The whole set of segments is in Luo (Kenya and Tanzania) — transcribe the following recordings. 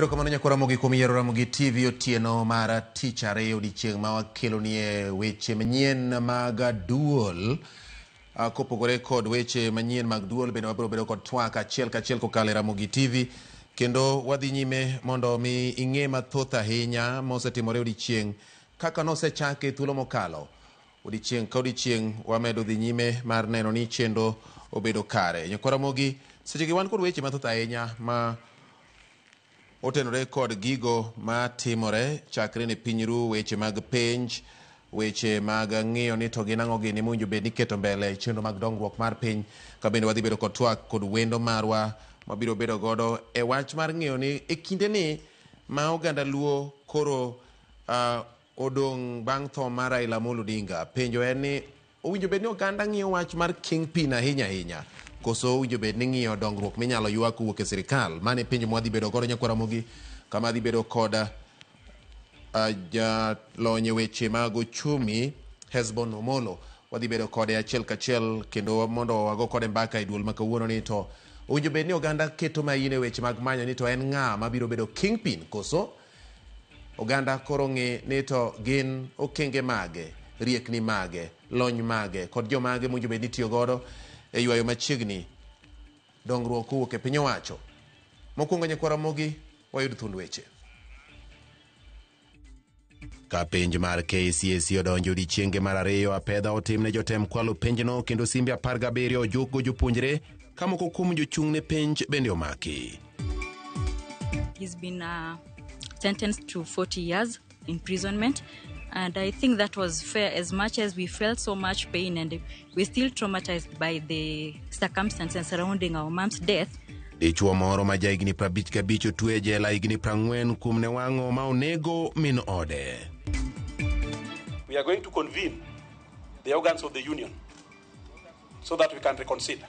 Erokamano nyakwa Ramogi kuom yiero Ramogi TV otieno mar tich ariyo odiechieng' ma wakelonie weche manyien mag duol. Kopogore kod weche manyien mag duol bende wabiro bedo kod twak achiel kachiel kokalo e Ramogi TV kendo wadhi nyime mondo mi ing'e mathoth ahinya mosetimore odiechieng' kaka nosechake thuolo mokalo. Odiechieng' ka odiechieng' wamedo dhi nyime mar neno ni chenro obedo kare. Nyakwa Ramogi, sechegi wan kod weche mathoth ahinya ma otenore kod gigo matimore chakre ne piny ru, weche mag penj, weche mag ng'iyo ni to gin ang'o gini mowinjo bed ni iketo mbele chenro mag dongruok mar piny. Ka bende wadhi bedo kod twak kod wendo marwa mabiro bedo godo e wach mar ng'iyo ni e kinde ni ma oganda Luo koro odong' bang' tho mar Raila Amolo Odinga. Penjo en ni owinjo bed ni oganda ng'iyo wach mar kingpin ahinya ahinya koso owinjo bed ni ng'iyo dongruok minyalo ywa kowuok e sirikal. Mano e penjo mwadhi bedo godo nyakwa Ramogi, kama dhi bedo kod jalony e weche mag ochumi Hesbon Omolo. Wadhi bedo kode achiel kachiel kendo mondo wago kode mbaka e duol ma kawuono ni to owinjo bed ni oganda keto maino e weche mag manyo ni to en ng'a mabiro bedo kingpin koso oganda koro ng'i ni to gin okenge mage, riekni mage, lony mage kod jomage mowinjo bed ni itiyo godo e ywayo machiegni dongruok kowuok e piny owacho. Mokwongo nyakwa Ramogi wayud thuond weche. Ka penj mar KCSE odonjo odiechienge mar ariyo, apedha otim ne jotem kwalo penjno kendo simbe 17 ojukgo jopuonjre ka moko kuom jochung' ne penj bende omaki. He's been sentenced to 40 years imprisonment, and I think that was fair. As much as we felt so much pain and we're still traumatized by the circumstances surrounding our mom's death. Dichuo moro ma jahigni 55 otwe e jela higni 40 kuom ne wang'o ma onego min ode. We are going to convene the organs of the union so that we can reconsider.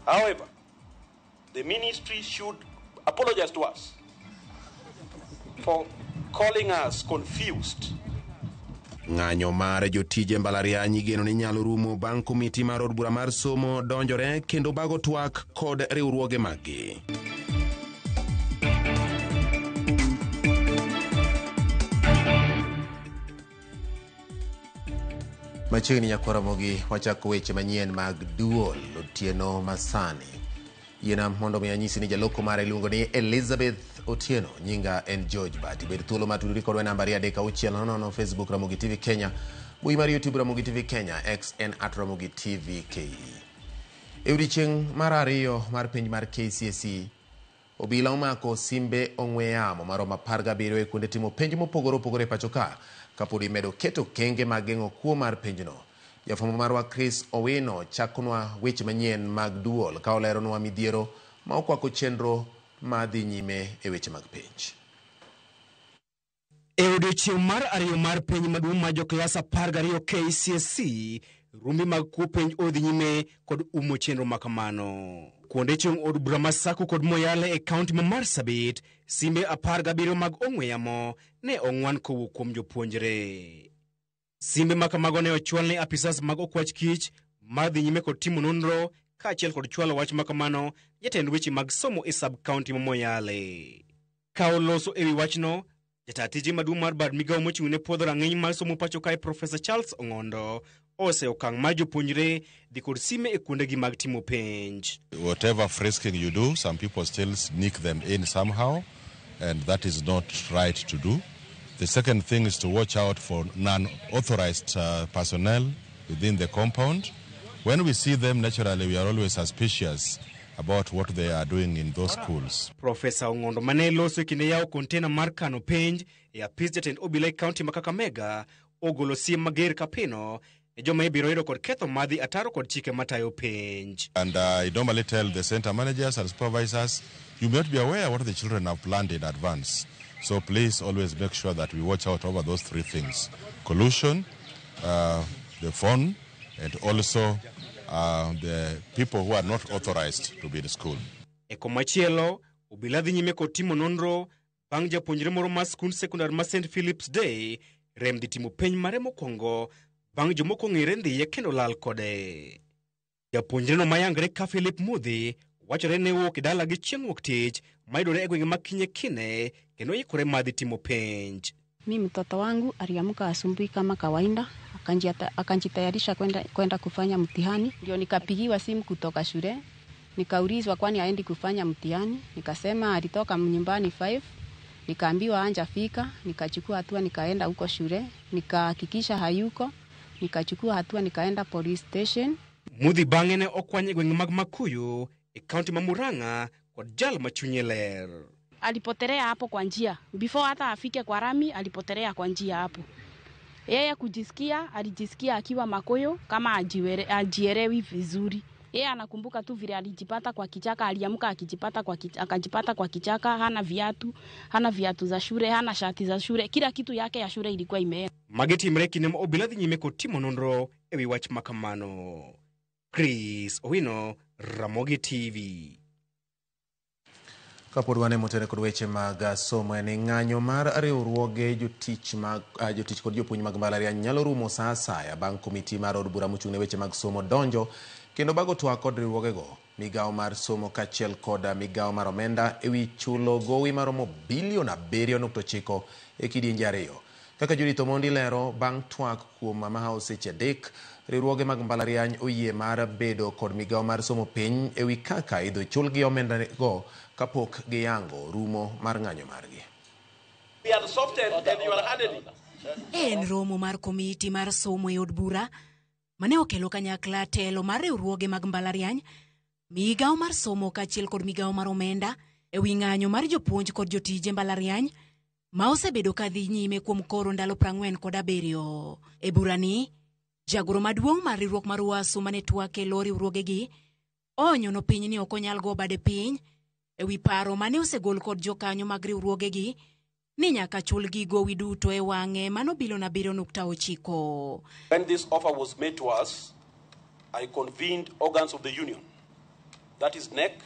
However, the ministry should apologize to us for calling us confused. Ng'anyo mar jotije mbalariany igeno ni nyalo rumo bang' komiti mar od bura mar somo donjore kendo bago twak kod riwruoge maggi. Machiegni nyakwa Ramogi wachako weche manyien mag duol otieno masani. Yiena mondo mi anyisi ni jaloko mare iluongo ni Elizabeth Otieno, nyinga en George Bati. Bed thuolo mar tudori kodwa e namba 23600 Facebook Ramogi TV Kenya, mbui mar YouTube Ramogi TV Kenya, X en at Ramogi TV KE. E odiechieng' mar ariyo mar penj mar KCSE, obila omako simbe ong'we yamo maromo 17 e kuonde timo penj mopogore opogore e pacho ka, kapod imedo keto okenge mag geng'o kuo mar penjno. Jafwambo marwa Chris Owino chakonwa weche manyien mag duol ka oleronwa midhiero ma okwako chenro ma dhi nyime e weche mag penj. E odiechieng' mar ariyo mar penj maduong' mar joklas 12 KCSE, rumbi mag kuo penj odhi nyime kod umo chenro makamano. Kuonde chung' od bura ma Sako kod Moyale e kaunti ma Marsabit, simbe 17 mag ong'we yamo ne ong'wan kowuok kuom jopuonjre. Simbe makamago ne ochwal ne apisas mag okwach kich mar dhi nyime kod timo nonro kaachiel kod chwalo wach makamano jatend weche mag somo e sub county ma Moyale. Ka oloso ewi wachno, jata tije maduong' mar bad migawo mochung' ne puodho rang'iny mar somo pacho kae Profesa Charles Ong'ondo ose okang' mar jopuonjre dhi kod sime e kuondegi mag timo penj. Whatever frisking you do, some people still sneak them in somehow, and that is not right to do. The second thing is to watch out for non-authorized personnel within the compound. When we see them, naturally, we are always suspicious about what they are doing in those schools. Profesa Ong'ondo mane loso e kinde yawo kontena mar kano penj e apis jatend obila e kaunti ma Kakamega ogolo siem mager kapino ne joma ibiro yudo kod ketho madhi ataro kod chike matayo penj. And I normally tell the center managers and supervisors, you may not be aware what the children have planned in advance. So please always make sure that we watch out over those three things: collusion, the phone, and also the people who are not authorized to be in school. E komachielo, obila dhi nyime kod timo nonro bang' japuonjre moro mar skund sekondar ma St Philip's Day rem dhi timo penj mare mokwongo bang' jomoko ong'ere ndhiye kendo lal kode. Japuonjreno mayangre ka Philip Mudhi Wachore ne owuok e dalagi chieng' wuok tich mayudore e gwenge ma Kinye Kine kendo ikore mar dhi timo penj. Mi mtoto wangu aliamka asubuhi kama kawaida, akajitayarisha kwenda kufanya mtihani. Ndio nikapigiwa simu kutoka shule, nikaulizwa kwani haendi kufanya mtihani. Nikasema alitoka nyumbani 5, nikaambiwa hajafika. Nikachukua hatua nikaenda huko shule, nikahakikisha hayuko, nikachukua hatua nikaenda police station. Mudhi bang'e ne okwany e gwenge mag Makuyu e kaunti ma Murang'a kod jal ma chunye ler. Alipotelea hapo kwa njia. Before hata afike kwa rami, alipotelea kwa njia hapo. Yeye kujisikia, alijisikia akiwa Makuyu kama ajielewi vizuri. Yeye anakumbuka tu vile alijipata kwa kichaka, aliamka akajipata kwa kichaka, hana viatu, hana viatu za shule, hana shati za shule, kila kitu yake ya shule ilikuwa imeenda. Magi timre kinde ma obila dhi nyime kod timo nonro ewi wach makamano. Chris Owino, Ramogi TV. Kapod wane motene kod weche mag somo en ng'anyo mar riwruoge jotich mag jotich kod jopuonj mag mbalariany nyalo rumo sa asaya bang' komiti mar od bura mochung' ne weche mag somo donjo kendo bago twak kod riwruogego. Migawo mar somo kaachiel kod migawo mar omenda ewi chulo gowi maromo bilion 7.9 e kidienje 2. Kaka Judith Omondi lero, bang' twak kuom mahawo seche 3, riwruoge mag mbalariany oyie mar bedo kod migawo mar somo piny ewi kaka idhi chulgi omenda go kapok giyango rumo mar ng'anyo margi. We are softened and you are hardening. En romo mar komiti mar somo e od bura mane okelo kanyakla telo mar riwruoge mag mbalariany, migawo mar somo kaachiel kod migawo mar omenda ewi ng'anyo mar jopuonj kod jotije mbalariany ma osebedo ka dhi nyime kuom koro ndalo 47. E burani, jagoro maduong' mar riwruok mar UASU mane twak e lo riwruogegi onyono piny ni ok onyal go bade piny ewi paro mane osegol kod jokanyo mag riwruogegi ni nyaka chulgi gowi duto e wang'e mano bilion 7.9. When this offer was made to us, I convened organs of the union, that is NEC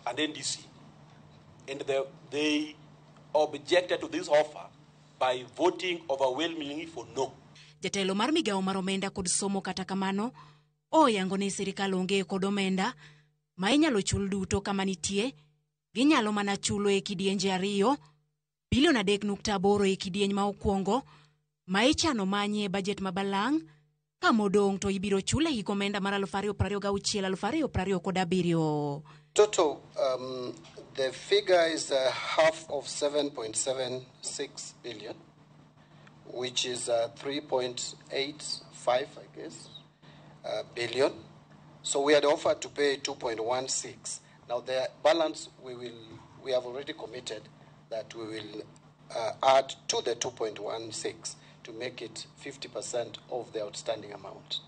and NDC, and they objected to this offer by voting overwhelmingly for no. Jatelo mar migawo mar omenda kod somo kata kamano oyango ni sirikal onge kod omenda ma inyalo chul duto kama nitie, ginyalo mana chulo e kidienje 2, bilion 3.8 e kidieny ma okwongo ma ichano manye e bajet ma balang', ka modong' to ibiro chul e hik omenda mar 2026-2027. Total, the figure is half of 7.76 billion, which is 3.85, I guess, billion. So we had offered to pay 2.16. Now the balance we have already committed that we will add to the 2.16 to make it 50% of the outstanding amount.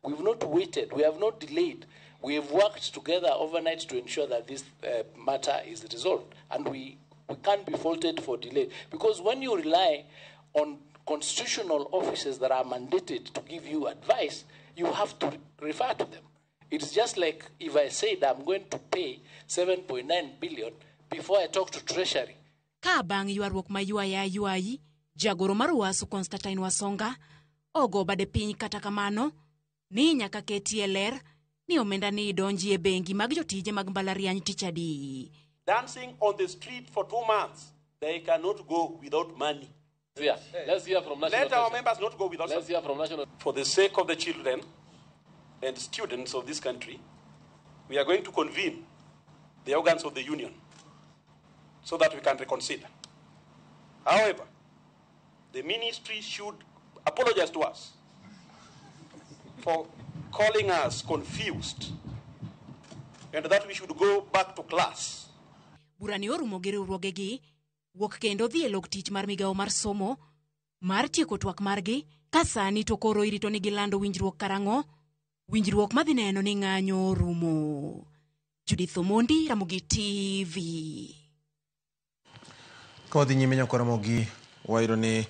We've not waited, we have not delayed. We have worked together overnight to ensure that this matter is resolved. And we can't be faulted for delay. Because when you rely on constitutional offices that are mandated to give you advice, you have to refer to them. It's just like if I said I'm going to pay 7.9 billion before I talk to Treasury. Ka bang' ywaruok ma ywaya ywayi, jagoro mar UASU Constantine Wasonga ogo bade piny kata kamano ni nyaka ketie ler ni omenda ni donji e bengi mag jotije mag mbalariany tich adi. Dancing on the street for 2 months, they cannot go without money. Yeah. Let's hear from national. Let our members not go without. Let's hear from national. For the sake of the children and students of this country, we are going to convene the organs of the union so that we can reconsider. However, the ministry should apologize to us for calling us confused and that we should go back to class. Burani orumo gi riwruogegi wuok kendo dhi e lok tich mar migawo mar somo mar tieko twak margi ka sani to koro irito ni gilando winjruok karang'o, winjruok madhi neno ni ng'anyo orumo. Judith Omondi, Ramogi TV. Ka wadhi nyime nyaka Ramogi, wayudo ni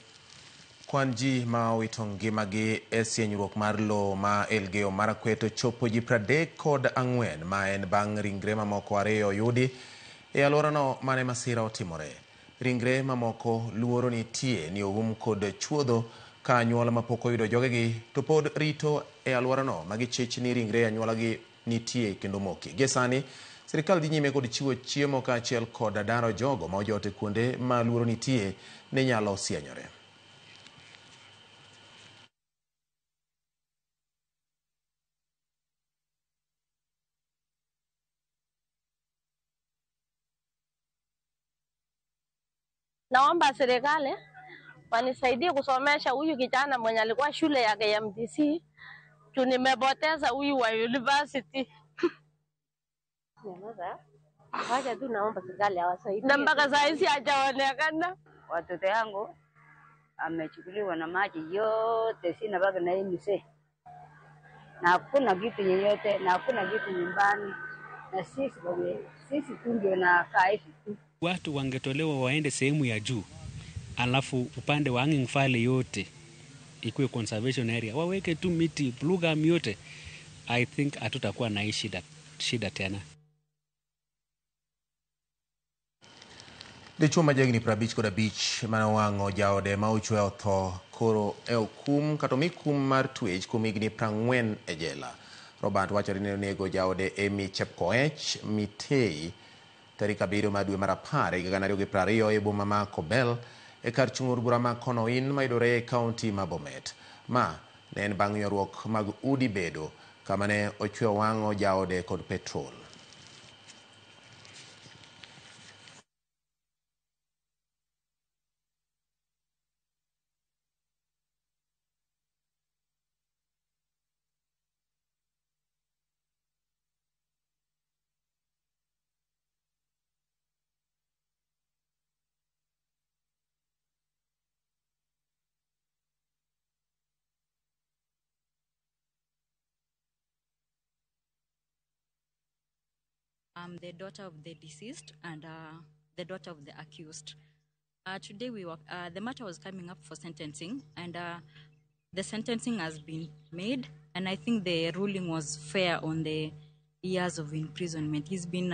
kwan ji ma owito ngimagi e sienyruok mar lowo ma Elgeyo Marakwet ochopo ji 34 ma en bang' ringre mamoko 2 oyudi e alworano mane masira otimore. Ringre mamoko luoro nitie ni oum kod chuodho ka anyuola mapok oyudo jogegi to pod rito e alworano ma gichich ni ringre anyuolagi nitie kendo moki. Gie sani, Sirikal dhi nyime kod chiwo chiemo kaachiel kod daro jogo ma ojot e kuonde ma luoro nitie ne nyalo sienyore. Naomba serikali wanisaidie kusomesha huyu kijana mwenye alikuwa shule ya KMTC, juu nimepoteza huyu wa university. Wacha tu naomba serikali awasaidie. Na mpaka saa hizi hajaonekana. Watoto yangu amechukuliwa na maji yote, sina baki na hii mzee. Na hakuna kitu yeyote, na hakuna kitu nyumbani. Na sisi bawe, sisi tu ndio na kaa hivi tu. Watu wangetolewa waende sehemu ya juu, alafu upande wa Hanging Valley yote ikuwe conservation area, waweke tu miti blue gum yote. I think hatutakuwa na hii shida tena. Dichuo ma jahigni 55 mane owang'o jaode ma ochwe otho koro e okum kata omi kum mar twech kuom higni 40 e jela. Robert wacho ni ne onego jaode Amy Chepkoech Mitei tarik 7 mar dwe mar 10 higa 2020 e boma ma Kobel e kar chung' od bura ma Konoin mayudore e kaunti ma Bomet. Ma ne en bang' ywaruok mag udi bedo kama ne ochwe owang'o jaode kod petrol. I'm the daughter of the deceased and the daughter of the accused. Today we were, the matter was coming up for sentencing, and the sentencing has been made, and I think the ruling was fair on the years of imprisonment. He's been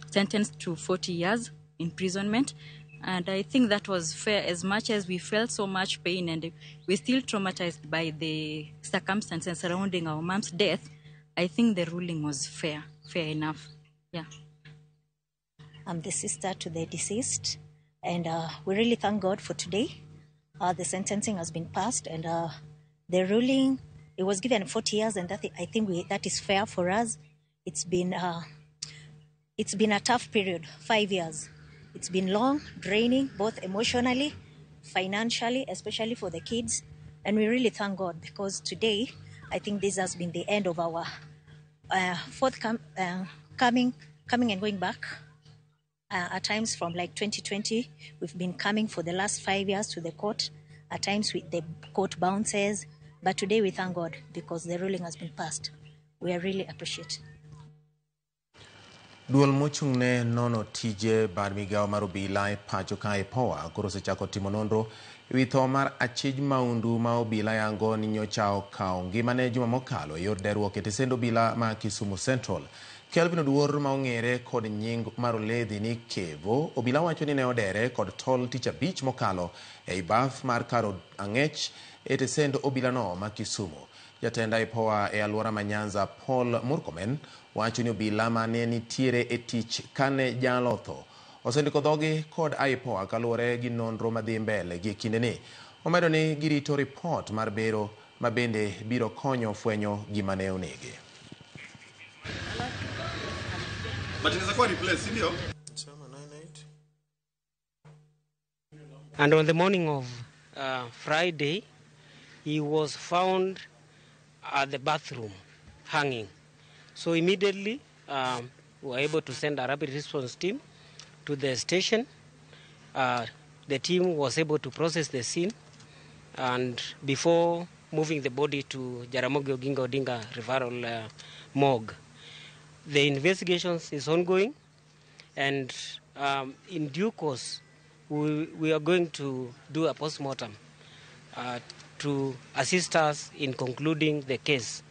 sentenced to 40 years imprisonment, and I think that was fair as much as we felt so much pain and we're still traumatized by the circumstances surrounding our mom's death. I think the ruling was fair enough. Yeah. I'm the sister to the deceased, and we really thank God for today. The sentencing has been passed, and the ruling, it was given 40 years, and that, I think that is fair for us. It's been a tough period, 5 years. It's been long, draining, both emotionally, financially, especially for the kids. And we really thank God because today, I think this has been the end of our fourth coming and going back. At times from like 2020, we've been coming for the last 5 years to the court. At times the court bounces, but today we thank God because the ruling has been passed. We are really appreciate. Duol mochung' ne nono tije bad migawo mar obila e pacho ka e POA koro osechako timo nonro ewi tho mar achij maundu ma obila yango ni nyocha okawo ngimane juma mokalo e yor deruok e tesend obila ma Kisumu Central. Kelvin Oduor ma ong'ere kod nying mar oledhi ni Kevo, obila wacho ni ne odere kod tol tich abich mokalo ei baf mar kar ang'ech e tesend obilano ma Kisumu. Jatend IPOA e alwora ma Nyanza Paul Murkomen wacho ni obila mane nitiere e tich kane jalo otho osendiko dhogi kod IPOA kaluwore gi nonro madhi mbele gi kindeni. Omedo ni girito ripot mar bero ma bende biro konyo fwenyo gima ne onege. And on the morning of Friday, he was found at the bathroom hanging. So immediately we were able to send a rapid response team to the station. The team was able to process the scene, and before moving the body to Jaramogi Oginga Odinga Referral Morgue. The investigations is ongoing, and in due course we are going to do a post-mortem to assist us in concluding the case,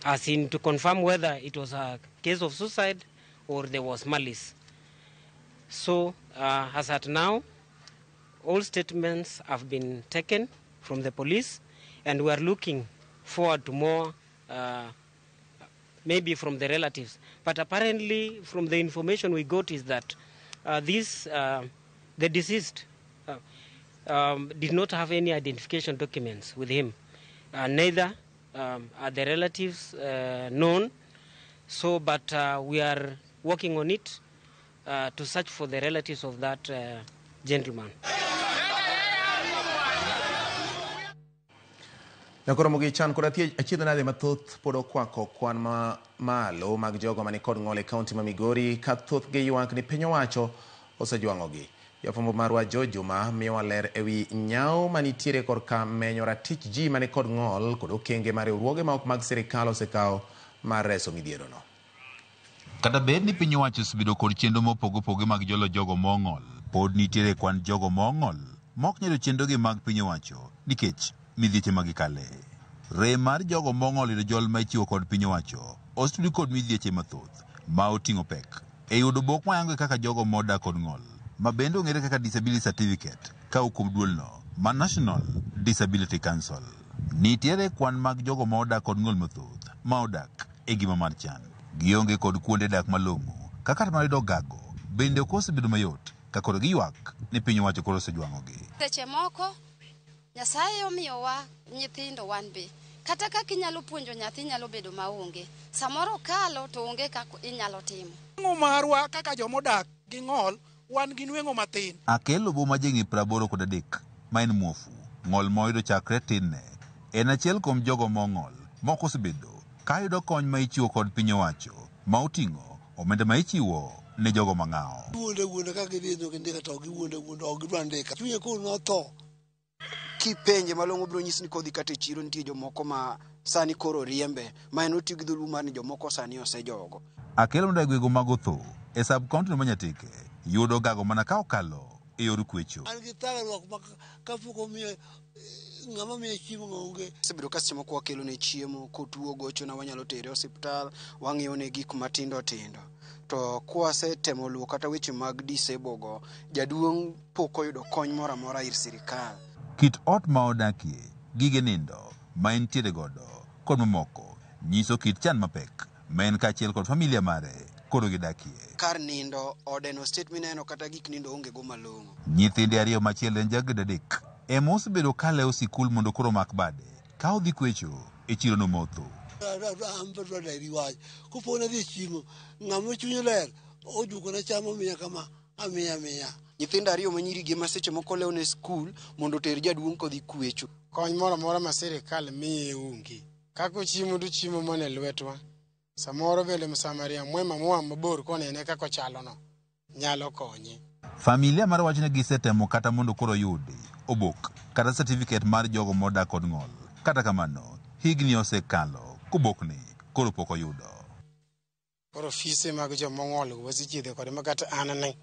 as in to confirm whether it was a case of suicide or there was malice. So, as at now, all statements have been taken from the police, and we are looking forward to more maybe from the relatives. But apparently, from the information we got is that the deceased did not have any identification documents with him. Neither are the relatives known. So, but we are working on it to search for the relatives of that gentleman. Nyakoro mogi chan kod achiedh nade mathoth pod okwako kwan ma malo mag jogo mani kod ng'ol e kaunti ma Migori ka thothgi ywak ni piny owacho osejwang'ogi. Jafwambo marwa George Juma miyowa ler ewi nyawo manitiere korka menyo ratich ji mani kod ng'ol kod okenge ma riwruoge ma ok mag sirikal osekawo mar reso midhierono. Kata bed ni piny owacho osebedo kod chenro mopogore mag jolo jogo mong'ol, pod nitiere kwan jogo mong'ol mok nyalo chenrogi mag piny owacho nikech midhieche ma gikale. Rem mar jogo mong'ol yudo jol ma ichiwo kod piny owacho osetudi kod midhieche mathoth ma oting'o pek e yudo bok mayango kaka jogo modak kod ng'ol ma bende ong'ere kaka disability certificate ka kuom duolno ma National Disability Council. Nitiere kwan mag jogo modak kod ng'ol mathoth ma odak e ngima mar chan. Gionge kod kuonde dak malong'o kaka mar yudo gago bende ok osebedo mayot ka koro giywak ni piny owacho koro osejwang'ogi. Seche moko Nyasaye omiyowa nyithindo wan be. Kata kaka inyalo puonjo nyathi nyalo bedo maonge. Samoro kalo to onge kaka inyalo timo. Nweng'o marwa kaka jomodak gi ng'ol wan gi nweng'o mathin. Akelo boma jeng'i 83 ma en muofu ng'ol moyudo chakre tinne en achiel kuom jogo mong'ol moko osebedo ka yudo kony ma ichiwo kod piny owacho ma oting'o omenda ma ichiwo ne jogo mang'awo. Wuonde wuonde ka gidhi no gindika to giwuonde wuonde ok gidwa ndika. Chunye koro notho. Kipenje malong'o biro nyisi ni kodhi kata e chiro nitie jomoko ma sani koro riembe ma en otiyo gi dholuo mar ni jomoko sani osejogo. Akelo mondo e gwenge mag Otho e sub county ma Nyatike yudo gago mana ka okalo e yor kwecho. An gi thagruok ma kapok omiyo ng'ama miye chiemo onge. Osebedo ka seche moko wakelo ne chiemo kotuo gochona wanyalo tere e osiptal wang'iyo ne gik matindo tindo. To kwasetemo luwo kata weche mag disable go jaduong' pok oyudo kony moro amora ir sirikal. Kit ot ma odakie, gige nindo ma entiere godo kod mamoko nyiso kit chan mapek ma en kaachiel kod familia mare koro gidakie. Kar nindo odeno state mineno kata gik nindo onge go malong'o. Nyithinde ariyo machiel en ja grade 3 ema osebedo ka lewo sikul mondo koro mak bade ka odhi kwecho e chirono motho. An be adwa deri wach. Kopo nadhi e chiemo ng'ama chunye ler ojukona cham omiya kama amiya miya. Nyithindo ariyo ma nyiri gi ema seche moko lewo ne skul mondo oter jaduong' kodhi kwecho. Kony moro amora ma sirikal miye onge. Kaka ochiemo to chiemo mana e lwetwa. Samoro bende msamaria mwema moa mabor konene kaka ochalono nyalo konye. Familia mar wacho ni gisetemo kata mondo koro yudi obok kata certificate mar jogo modak kod ng'ol. Kata kamano, higni osekalo kobokni koro pok oyudo. Koro ofise mag jomong'ol go wasechiedho kode ma kata an ne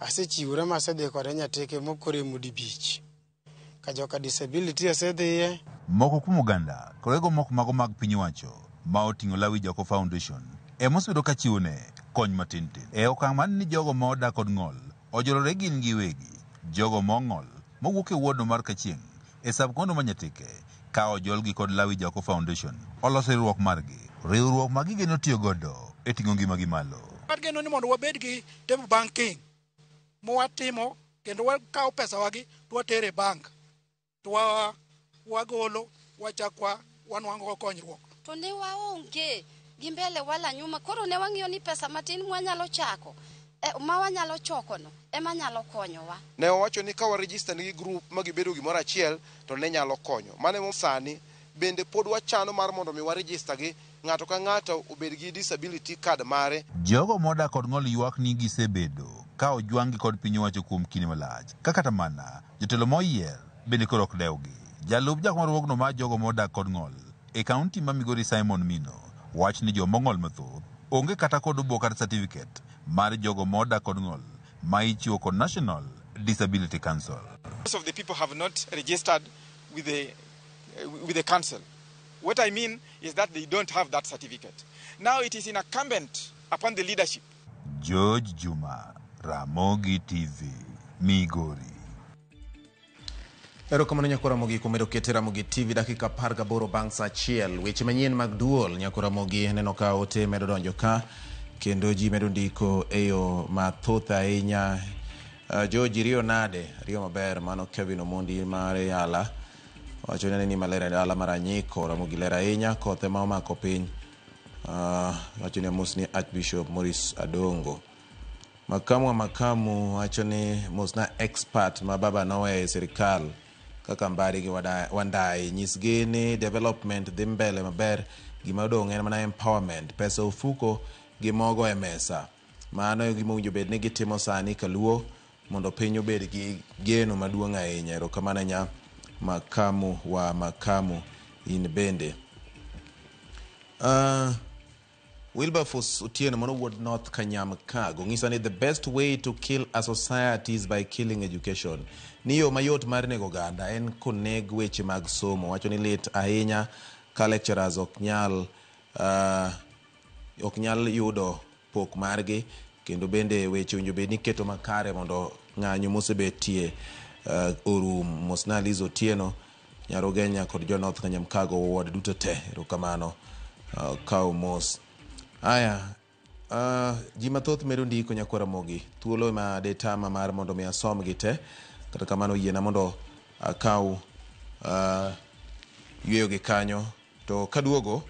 asechiwora ma asedhi kode Nyatike mokore Mudi Beach. Ka joka disability asedhiye. Moko kuom oganda kod moko mago mag piny owacho ma oting'o Lawi Jako Foundation ema osebedo ka chiwo ne kony matin tin. E okang' mar ni jogo ma odak kod ng'ol ojolore gin giwegi, jogo mong'ol mowuok e ward mar Kachieng' e sub county ma Nyatike ka ojolgi kod Lawi Jako Foundation oloso riwruok margi. Riwruok ma gigeno tiyo godo e ting'o ngimagi malo. Wageno ni mondo wabed gi table banking mwatimo kendo wakawo pesa wagi to watere e bank to wagolo wachakwa wanwang'o konyruok. To ne waonge gi mbele wala nyuma koro ne wang'iyo ni pesa matin mwanyalo chako ma wanyalo chokono ema nyalo konyowa. Ne owacho ni ka warejista nigi group ma gibedo gimoro achiel to ne nyalo konyo. Mano emo sani bende pod wachano mar mondo mi warejista gi ng'ato ka ng'ato obed gi disability card mare. Jogo modak kod ng'ol ywak ni gisebedo ka ojwang'gi kod piny owacho kuom kinde malach. Ka kata mana jotelo moyier bende koro ok dewgi. Jalup jakom riwruogno mar jogo modak kod ng'ol e kaunti ma Migori Simon Mino wach ni jomong'ol mathoth onge kata kod obok kata certificate mar jogo modak kod ng'ol ma ichiwo kod National Disability Council. Most of the people have not registered with the council. What I mean is that they don't have that certificate. Now it is incumbent upon the leadership. George Juma, Ramogi TV, Migori. Erokamano nyakwa Ramogi kuom medo kete Ramogi TV dakika 18 bang' saa achiel. Weche manyien mag duol nyakwa Ramogi aneno ka ote medo donjo ka kendo ji medo ndiko e yo mathoth ahinya. George riyo nade? Riyo maber mano Kevin Omondi mar Yala. Wacho ni maler e dala mar Anyiko Ramogi ler ahinya koth ema omako piny. Wacho ni amos ni Archbishop Maurice Adongo. Makamu wa makamu wacho ni mosna expert ma baba noweyo e sirikal kaka Mbadi gi Wandayi nyisgi ni development dhi mbele maber gima odong' en mana empowerment pesa ofuko gi mogo e mesa mano e gima owinjo bed ni gitimo sani kaluo mondo piny obed gi geno maduong' ahinya erokamano nya makamu wa makamu in bende Wilberforce Otieno mano wuod North Kanyamkago ng'isa ni the best way to kill a society is by killing education. Ni yo mayot mar nego oganda en koneg weche mag somo. Wacho ni lit ahinya ka lecturers ok nyal yudo pok margi kendo bende weche owinjo bed ni keto makare mondo ng'anyo mosebetie orum. Mosna Liz Otieno Nyarugenya kod jo North Kanyamkago ward duto te erokamano kaw mos. Aya, ji mathoth medo ndiko nyakwa Ramogi. Thuolo ma detama mar mondo mi asomgi te. Kata kamano yiena mondo akaw yweyo gi kanyo. To kaduogo,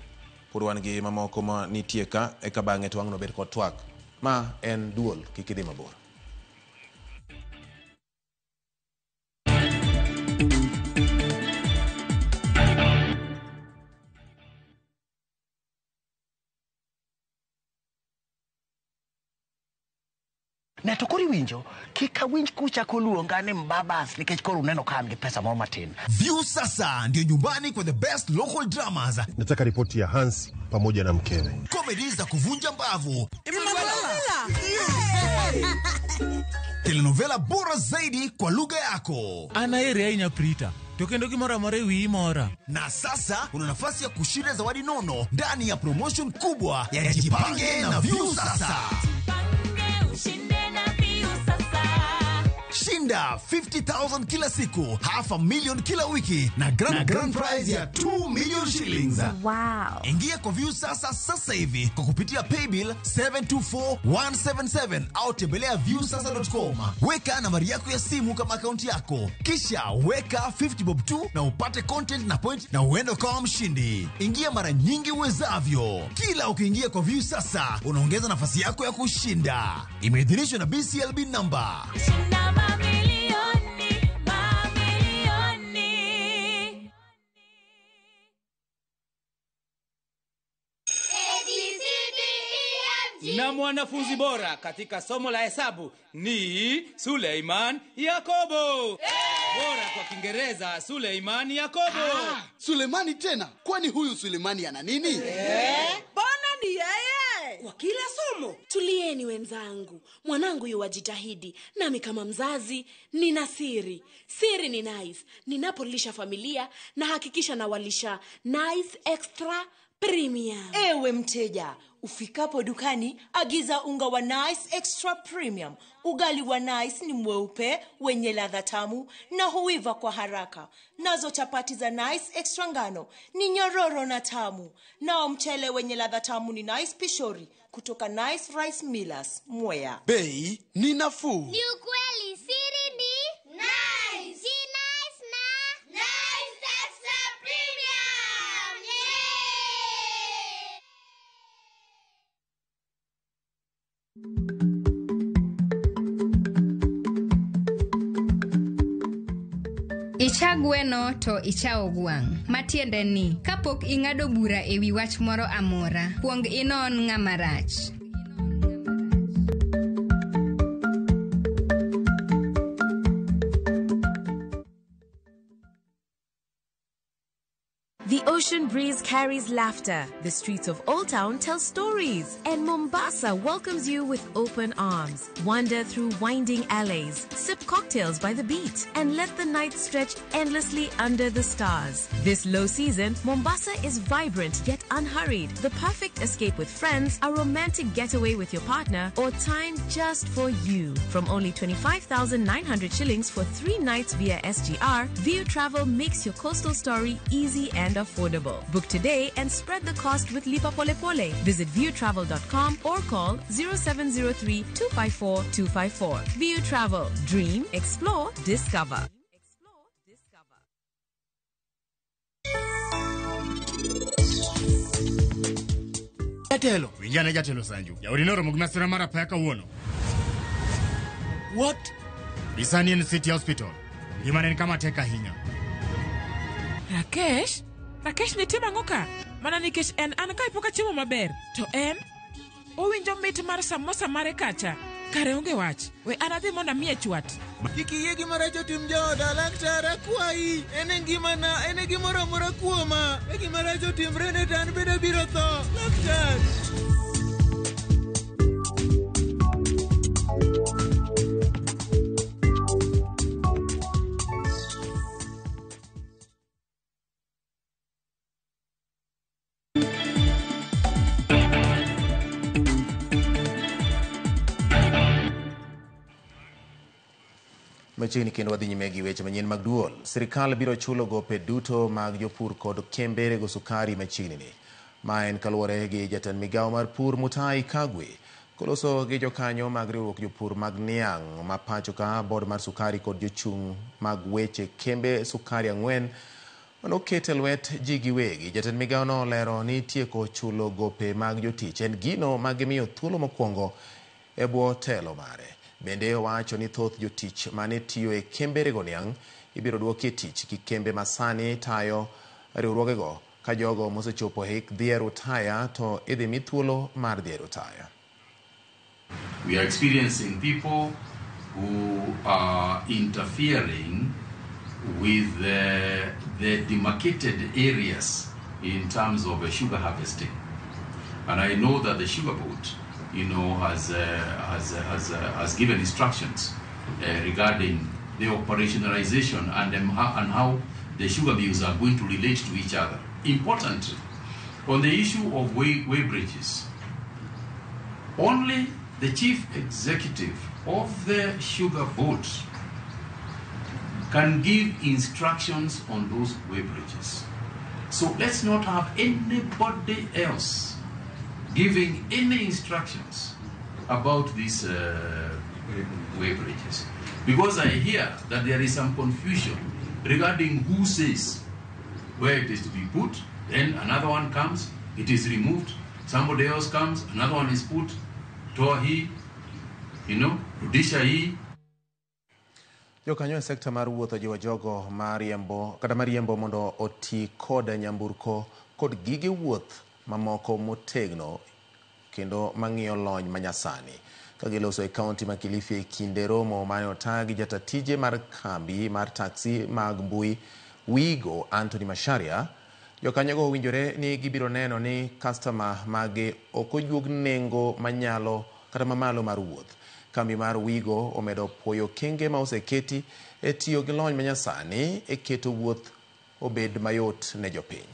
pod wan gi mamoko ma nitie ka, eka bang'e to wang' nobed kod twak. Ma en duol, kik idhi mabor. Ne to koro iwinjo kik awinj kuchako luonga ni mbabas nikech koro uneno ka an gi pesa moro matin. View sasa ndio nyumbani kwa the best local dramas. Nataka ripoti ya Hans pamoja na mkewe. Comedy za kuvunja mbavu. Telenovela bora zaidi kwa lugha yako. Anaeri ahinya Prita. To kendo gimoro amora e wiyi mora. Na sasa una nafasi ya kushinda zawadi nono ndani ya promotion kubwa ya Jipange na View Sasa. Shinda 50,000 kila siku, 500,000 kila wiki na grand prize ya 2 million shillings. Wow. Ingia kwa View Sasa sasa hivi kwa kupitia paybill 724177 au tembelea viewsasa.com. Weka nambari yako ya simu kama akaunti yako. Kisha weka 50 bob 2 na upate content na point na uende kama mshindi. Ingia mara nyingi uwezavyo. Kila ukiingia kwa View Sasa unaongeza nafasi yako ya kushinda. Imeidhinishwa na BCLB number. Shinda mamilioni, mamilioni. A, B, C, D, E, F, G. Na mwanafunzi bora katika somo la hesabu ni Suleiman Yakobo. Hey! Bora kwa Kiingereza Suleiman Yakobo. Suleimani tena? Kwani huyu Suleimani ana nini? Bona ni yeye. Kwa kila somo. Tulieni wenzangu. Mwanangu yuwajitahidi. Nami kama mzazi nina siri. Siri ni Nice. Ninapolisha familia na hakikisha nawalisha Nice Extra Premium. Ewe mteja, ufikapo dukani agiza unga wa Nice Extra Premium. Ugali wa Nice ni mweupe, wenye ladha tamu na huiva kwa haraka. Nazo chapati za Nice Extra ngano ni nyororo na tamu. Nao mchele wenye ladha tamu ni Nice Pishori kutoka Nice Rice Millers, Mwea. Bei ni nafuu. Ni ukweli, siri ni Nice. Si Nice na Nice Extra Premium. Yeah! Icha gweno to ichawo gwang'. Matiende ni, kapok ing'ado bura e wi wach moro amora, kuong inon ng'ama rach. The ocean breeze carries laughter. The streets of Old Town tell stories. And Mombasa welcomes you with open arms. Wander through winding alleys, sip cocktails by the beach, and let the night stretch endlessly under the stars. This low season, Mombasa is vibrant yet unhurried. The perfect escape with friends, a romantic getaway with your partner, or time just for you. From only 25,900 shillings for 3 nights via SGR, View Travel makes your coastal story easy and affordable. Book today and spread the cost with Lipa Pole Pole. Visit viewtravel.com or call 0703 254 254. View Travel. Dream, explore, discover. Jatelo, winjane jatelo Sanju. Jaodi noromo gi masira mar apaya kawuono. What? Isani en City Hospital. Ngimane en kama tek ahinya. Rakesh? Rakesh nitie ang'o ka? Mana nikech en an kae pok achiemo maber. To en? Owinjo mit mar samosa mare kacha. Kare onge wach. We an adhi mondo amiye chwat. Kik iyie gima rach otim jaoda, laktar akwayi. En e ngimana, en e gimoro amora kuoma. Ka gima rach otimre ne to an bende abiro tho. Laktar. Machiegni kendo wadhi nyime gi weche manyien mag duol. Sirikal biro chulo gope duto mag jopur kod kembe rego sukari machiegni ni. Ma en kaluwore gi jatend migawo mar pur Mutahi Kagwe koloso gi jokanyo mag riwruok jopur mag niang' ma pacho ka, board mar sukari kod jochung' mag weche kembe sukari 4 manoket e lwet ji giwegi. Jatend migawo no olero ni tieko chulo gope mag jotich en gino ma gimiyo thuolo mokwongo e bwo telo mare. Bende owacho ni thoth jotich mane tiyo e kembe rego niang' ibiro duoki e tich gi kembe masani tayo riwruogego ka jogo mosechopo hik dhi e rutaya to idhi mi thuolo mar dhi e rutaya. We are experiencing people who are interfering with the demarcated areas in terms of sugar harvesting. And I know that the sugar board, you know, has given instructions regarding the operationalization and how the sugar mills are going to relate to each other. Importantly, on the issue of weighbridges, only the chief executive of the sugar board can give instructions on those weighbridges. So let's not have anybody else giving any instructions about these weighbridges. Because I hear that there is some confusion regarding who says where it is to be put, then another one comes, it is removed, somebody else comes, another one is put, toa hii, you know, rudisha hii. Jokanyo e sekta mar wuoth ojiwo jogo mariembo kata mariembo mondo oti kod nyamburko kod gige wuoth mamoko motegno kendo mang'iyo lony manyasani. Ka giloso e kaunti ma Kilifi e kinde romo mane ota gi jata tije mar kambi mar taksi mag mbui Wigo Anthony Macharia, jokanyogo owinjore ni gibiro neno ni kastama mage ok ojuog nengo manyalo kata mamalo mar wuoth. Kambi mar Wigo omedo puoyo okenge ma oseketi e tiyo gi lony manyasani e keto wuoth obed mayot ne jopiny.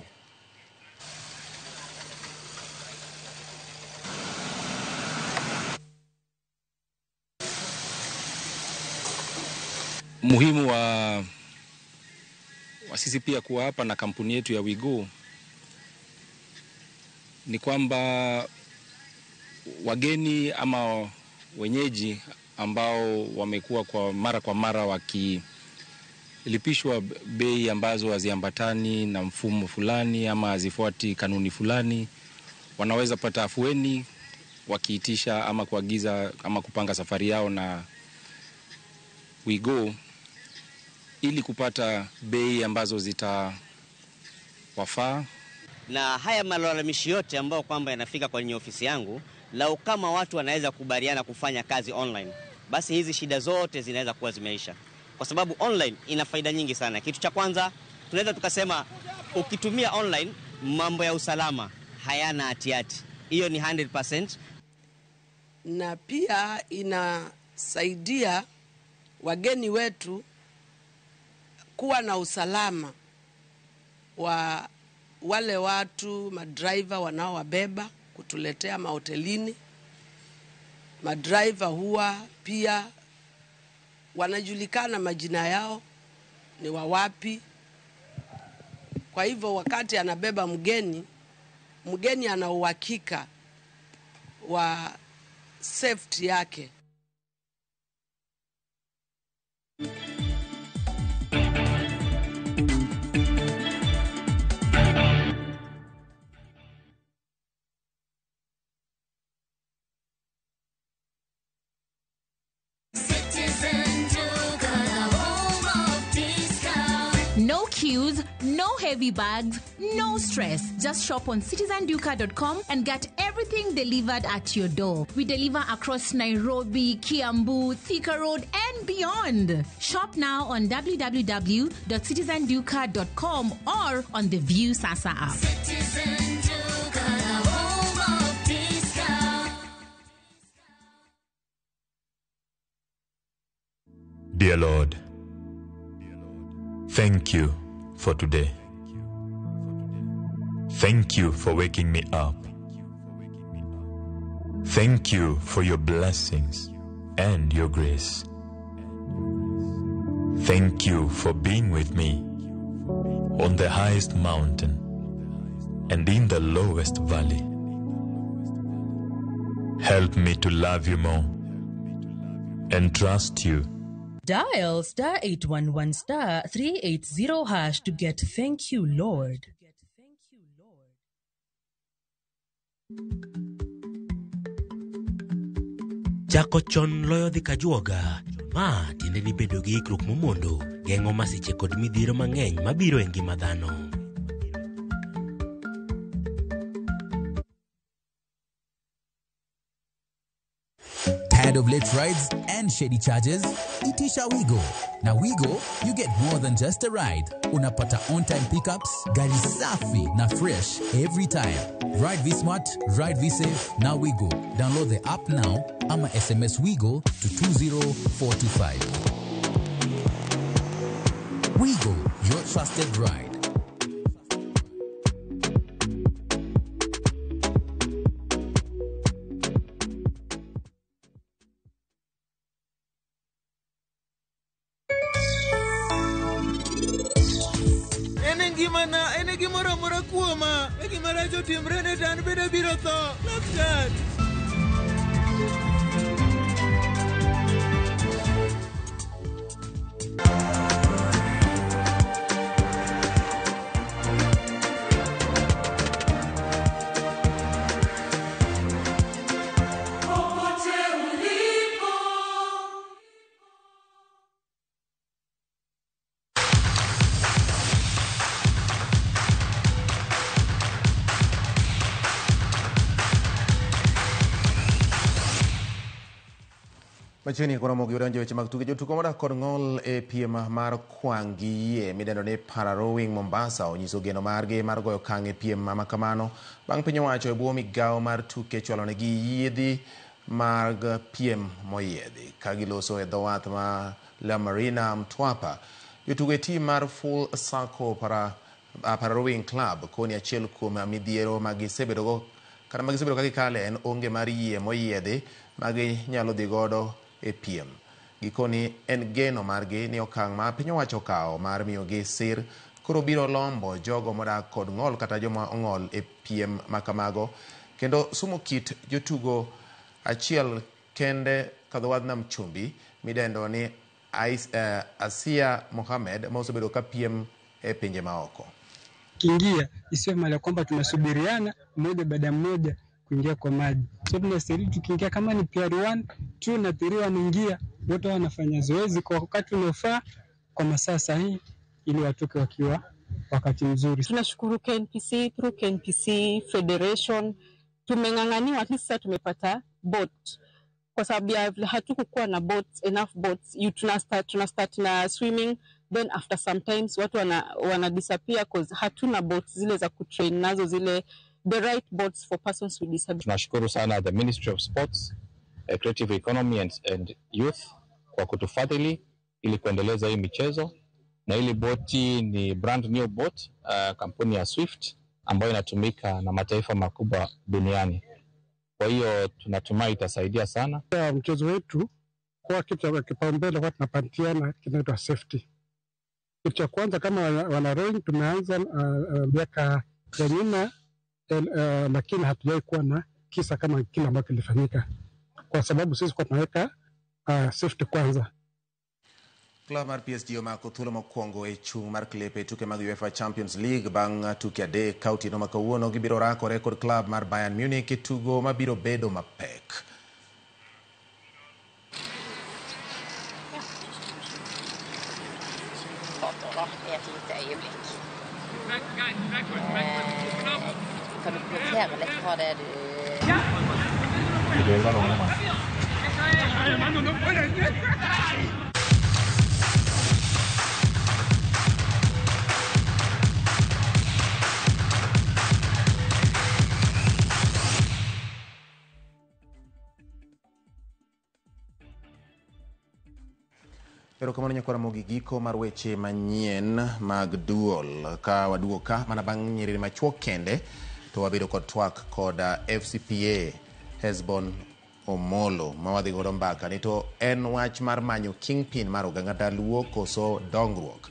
Muhimu wa sisi pia kuwa hapa na kampuni yetu ya Wigo ni kwamba wageni ama wenyeji ambao wamekuwa kwa mara wakilipishwa bei ambazo haziambatani na mfumo fulani ama hazifuati kanuni fulani, wanaweza pata afueni wakiitisha ama kuagiza ama kupanga safari yao na Wigo ili kupata bei ambazo zitawafaa. Na haya malalamishi yote ambayo kwamba yanafika kwenye ofisi yangu, lau kama watu wanaweza kubaliana kufanya kazi online, basi hizi shida zote zinaweza kuwa zimeisha. Kwa sababu online ina faida nyingi sana. Kitu cha kwanza, tunaweza tukasema ukitumia online mambo ya usalama hayana hatihati. Hiyo ni 100%. Na pia inasaidia wageni wetu kuwa na usalama wa wale watu madriver wanaowabeba kutuletea mahotelini. Madriver huwa pia wanajulikana majina yao ni wawapi. Kwa hivyo wakati anabeba mgeni, mgeni ana uhakika wa safety yake. No queues, no heavy bags, no stress. Just shop on citizenduka.com and get everything delivered at your door. We deliver across Nairobi, Kiambu, Thika Road, and beyond. Shop now on www.citizenduka.com or on the View Sasa app. Citizen Duka, the home of discount. Dear Lord, thank you for today. Thank you for waking me up. Thank you for your blessings and your grace. Thank you for being with me on the highest mountain and in the lowest valley. Help me to love you more and trust you. Dial star 811 star 380 hash to get thank you, Lord. Chako chon loyo dhi kajuoga. Ma tiende ni bedo gi ikruok momondo geng'o masiche kod midhiero mang'eny mabiro e ngima dhano. Tired of late rides and shady charges? Itisha Wigo. Na Wigo, you get more than just a ride. Unapata on-time pickups, gari safi na fresh every time. Ride V-Smart, ride V-Safe, na Wigo. Download the app now ama SMS Wigo to 20425. Wigo, your trusted ride. Ene ngimana, ene gimoro amora kuoma. E gima rach otimre ne to an bende abiro tho. Laktar. Popote ulipo. Machiegni koro gi donjo e weche mag tuke. Jotugo modak kod ng'ol e piem mar kwang' gi yie midendo ni Para-rowing Mombasa onyiso geno margi mar goyo okang' e piem ma kamano bang' piny owacho e bwo migawo mar tuke chwalonegi yiedhi mag piem moyiedhi. Ka giloso e dho wath ma La Marina Mtwapa, jotugo e tim mar Full Circle Para-rowing Club koni achiel kuom midhiero ma gisebedogo kata ma gisebedo ka gikale en onge mar yie moyiedhi ma ginyalo dhi godo e piem. Gikoni en geno margi ni okang' ma piny owacho okawo mar miyogi sir koro biro lombo jogo modak kod ng'ol kata joma ong'ol e piem ma kamago kendo sumo kit jotugo achiel kende kadho wadh nam chumbi midendo ni Asia Mohamed ma osebedo ka piem e pinje maoko. Kiingia isiwe mara kwamba tunasubiriana mmoja baada ya mmoja kuingia kwa maji. So tunastahili tukiingia kama ni PR1, 2 na 3 wanaingia, wote wanafanya zoezi kwa wakati unaofaa kwa masaa sahihi ili watoke wakiwa wakati mzuri. Tunashukuru KNPC, through KNPC Federation tumeng'ang'aniwa, at least sasa tumepata boat. Kwa sababu ya hatukukuwa na boats, enough boats. You tuna start na swimming, Then after sometimes watu wana disappear cause hatuna boats zile za kutrain nazo, zile the right boats for persons with disability. Tunashukuru sana the Ministry of Sports, Creative Economy and Youth kwa kutufadhili ili kuendeleza hii michezo, na hili boti ni brand new boat, kampuni ya Swift ambayo inatumika na mataifa makubwa duniani. Kwa hiyo tunatumai itasaidia sana. Mchezo wetu kwa kitu cha kipaumbele kwa tunapatiana kinaitwa safety. Kitu cha kwanza kama wana rowing tumeanza miaka ya nyuma, lakini hatujawahi kuwa na kisa kama kile ambacho kilifanyika, kwa sababu sisi kwa tunaweka safety kwanza. Klab mar PSG omako thuolo mokwongo e chung' mar klepe e tuke mag UEFA Champions League bang' tuke adek ka otieno ma kawuono gibiro rakore kod klab mar Bayern Munich e tugo mabiro bedo mapek. I et lite øyeblikk. Kan du kommentere litt på det du Erokamano nyakwara Ramogi, giko mar weche manyien mag duol. Ka waduogo ka mana bang' nyiriri machuok kende to wabedo kod twak kod FCPA Hesbon Omolo ma wadhi godo mbaka ni to en wach mar manyo kingpin mar oganda Daluo koso dongruok.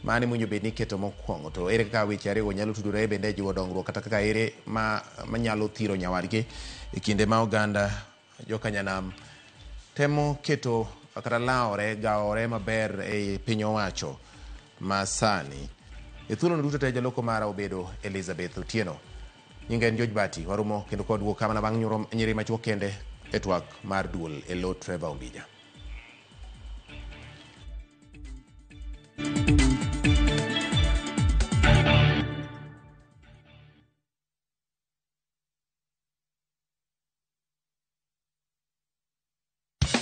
Mane mowinjo bed ni iketo mokwongo, to ere kaka weche ariyogo nyalo tudore bende e jiwo dongruok kata kaka ere ma manyalo thiro nyawadgi e kinde ma oganda jokanyanam temo keto kata lawore gawore maber e piny owacho ma sani. E thuolono duto te jaloko mara obedo Elizabeth Otieno. Nyinga en George Bati, warumo kendo kod wuok kamana bang' nyiri machuok kende e twak mar duol e lo Trevor Ombija.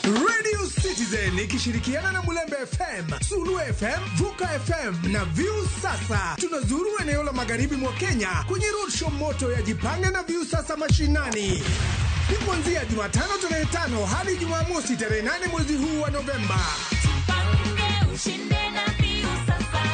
Radio Citizen ikishirikiana na Mulembe FM, Sulu FM, Vuka FM na View Sasa. Tunazuru eneo la magharibi mwa Kenya kwenye roadshow moto ya Jipange na View Sasa mashinani. Ni kuanzia Jumatano tarehe 5 hadi Jumamosi tarehe 8 mwezi huu wa Novemba. Ushinde na View Sasa.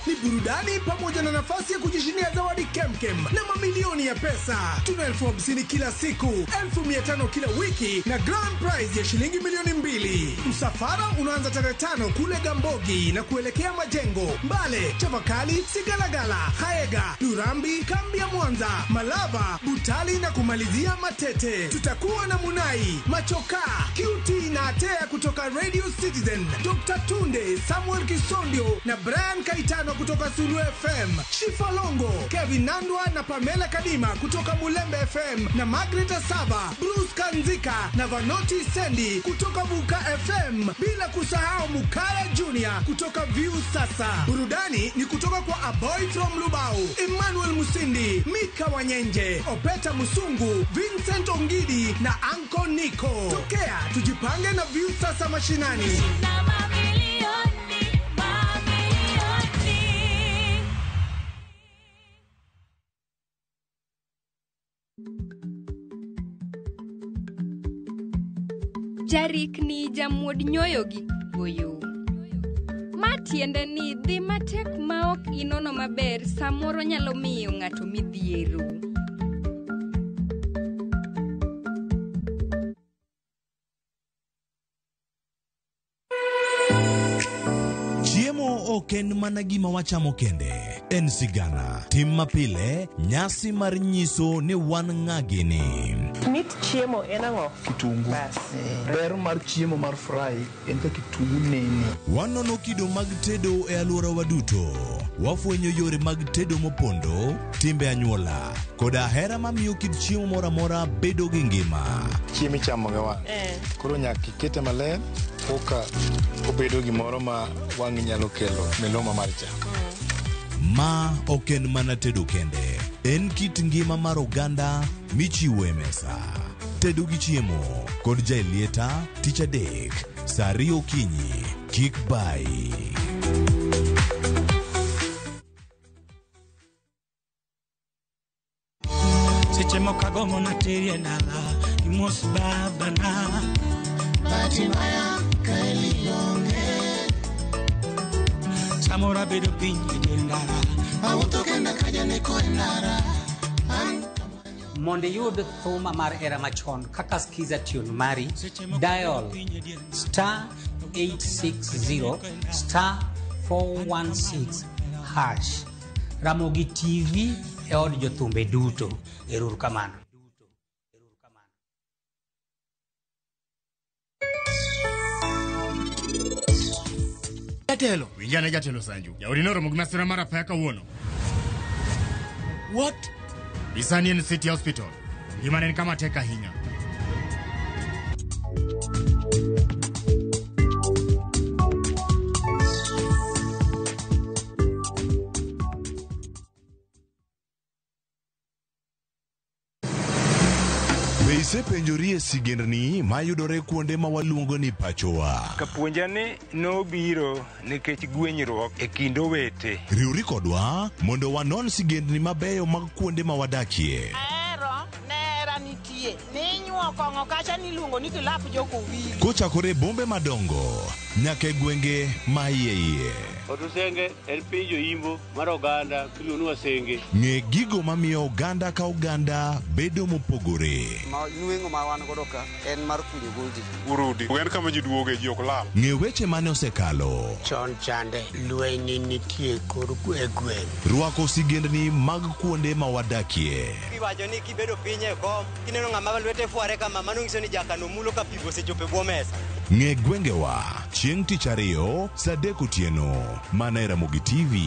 Ni burudani pamoja na nafasi ya kujishindia zawadi kemkem na mamilioni ya pesa. Tuna 50,000 kila siku, 500,000 kila wiki na grand prize ya shilingi 2,000,000. Msafara unaanza tarehe 5 kule Gambogi na kuelekea Majengo, Mbale, Chavakali, Sigalagala, Haega, Durambi, Kambi ya Mwanza, Malava, Butali na kumalizia Matete. Tutakuwa na Munai, Machoka, QT na Atea kutoka Radio Citizen, Dr. Tunde, Samuel Kisondio na Brian Kaitano kutoka Sulu FM, Shifa Longo, Kevin Nandwa na Pamela Kadima kutoka Mulembe FM na Margaret Asaba, Bruce Kanzika na Vanoti Sendi kutoka Vuka FM, bila kusahau Mukaya Junior kutoka View Sasa. Burudani ni kutoka kwa A Boy from Lubao, Emmanuel Musindi, Mika Wanyenje, Opeta Musungu, Vincent Ongidi na Anko Nico. Tokea tujipange na View Sasa mashinani. Jarikni jamuod nyoyo gi goyo. Ma tiende ni dhi matek ma ok inono maber samoro nyalo miyo ng'ato midhiero. Chiemo ok en mana gima wachamo kende, en sigana, tim mapile, nyasi mar nyiso ni wan ng'a gini. Mit chiemo en ang'o? Kitungu. Ber mar chiemo mar fry en ka kitungu nene. Wanono kido mag tedo e alworawa duto. Wafwenyo yore mag tedo mopondo, timbe anyuola, koda hera mamiyo kit chiemo moro amora bedo gi ngima. Chiemo ichamo gi wang'. Koro nyaka ikete maler koka obedo gimoro ma wang'i nyalo kelo miloma mar cham. Ma ok en mana tedo kende, en kit ngima mar oganda michiwo e mesa. Tedo gi chiemo kod Jaelieta tich adek saa 2 okinyi. Kik bai. Seche moko agombo nateri e dala imos babana. Bahati mbaya kaeli onge. Samoro abedo piny e dier ndara. Awuotho kenda ka janeko e ndara. Mondo iyud thuma mar era machon kaka skiza tune mari, dial star 860 star 416 hash. Ramogi TV e od jothumbe duto. Ero kamano. Jatelo, winjane jatelo Sanju. Jaodi noromo gi masira mar apaya kawuono. What? Isani en City Hospital. Ngimane en kama tek ahinya. Be isepenjori e sigendni mayudore kuonde ma waluongo ni pachowa? Kapuonja ni nobiro nikech gwenyruok e kind owete. Riwri kodwa mondo wanon sigendni mabeyo mag kuonde ma wadakie. Ahero nera nitie ninyuo kong'o kacha niluongo ni kilap jokowili. Kochakore e bombe madongo nyaka e gwenge ma iye iye. Otusenge en piny joimbo mar oganda miluongo ni Wasenge. Ng'e gigo mamiyo oganda ka oganda bedo mopogore. Ma nweng'o ma wan godo ka en mar kunyo goldi. Urudi. En kama ji duoge ji ok lal. Ng'e weche mane osekalo. Chon chande lweny nitie kor e gweng'. Rwako sigendni mag kuonde ma wadakie. Iwacho ni kibedo piny e kom, kineno ng'ama lwete fware kama, mano nyiso ni jakano mulo ka pigo osechopo e bwo mesa. Ng'e gwengewa chieng' tich ariyo saa 3 otieno mana e Ramogi TV.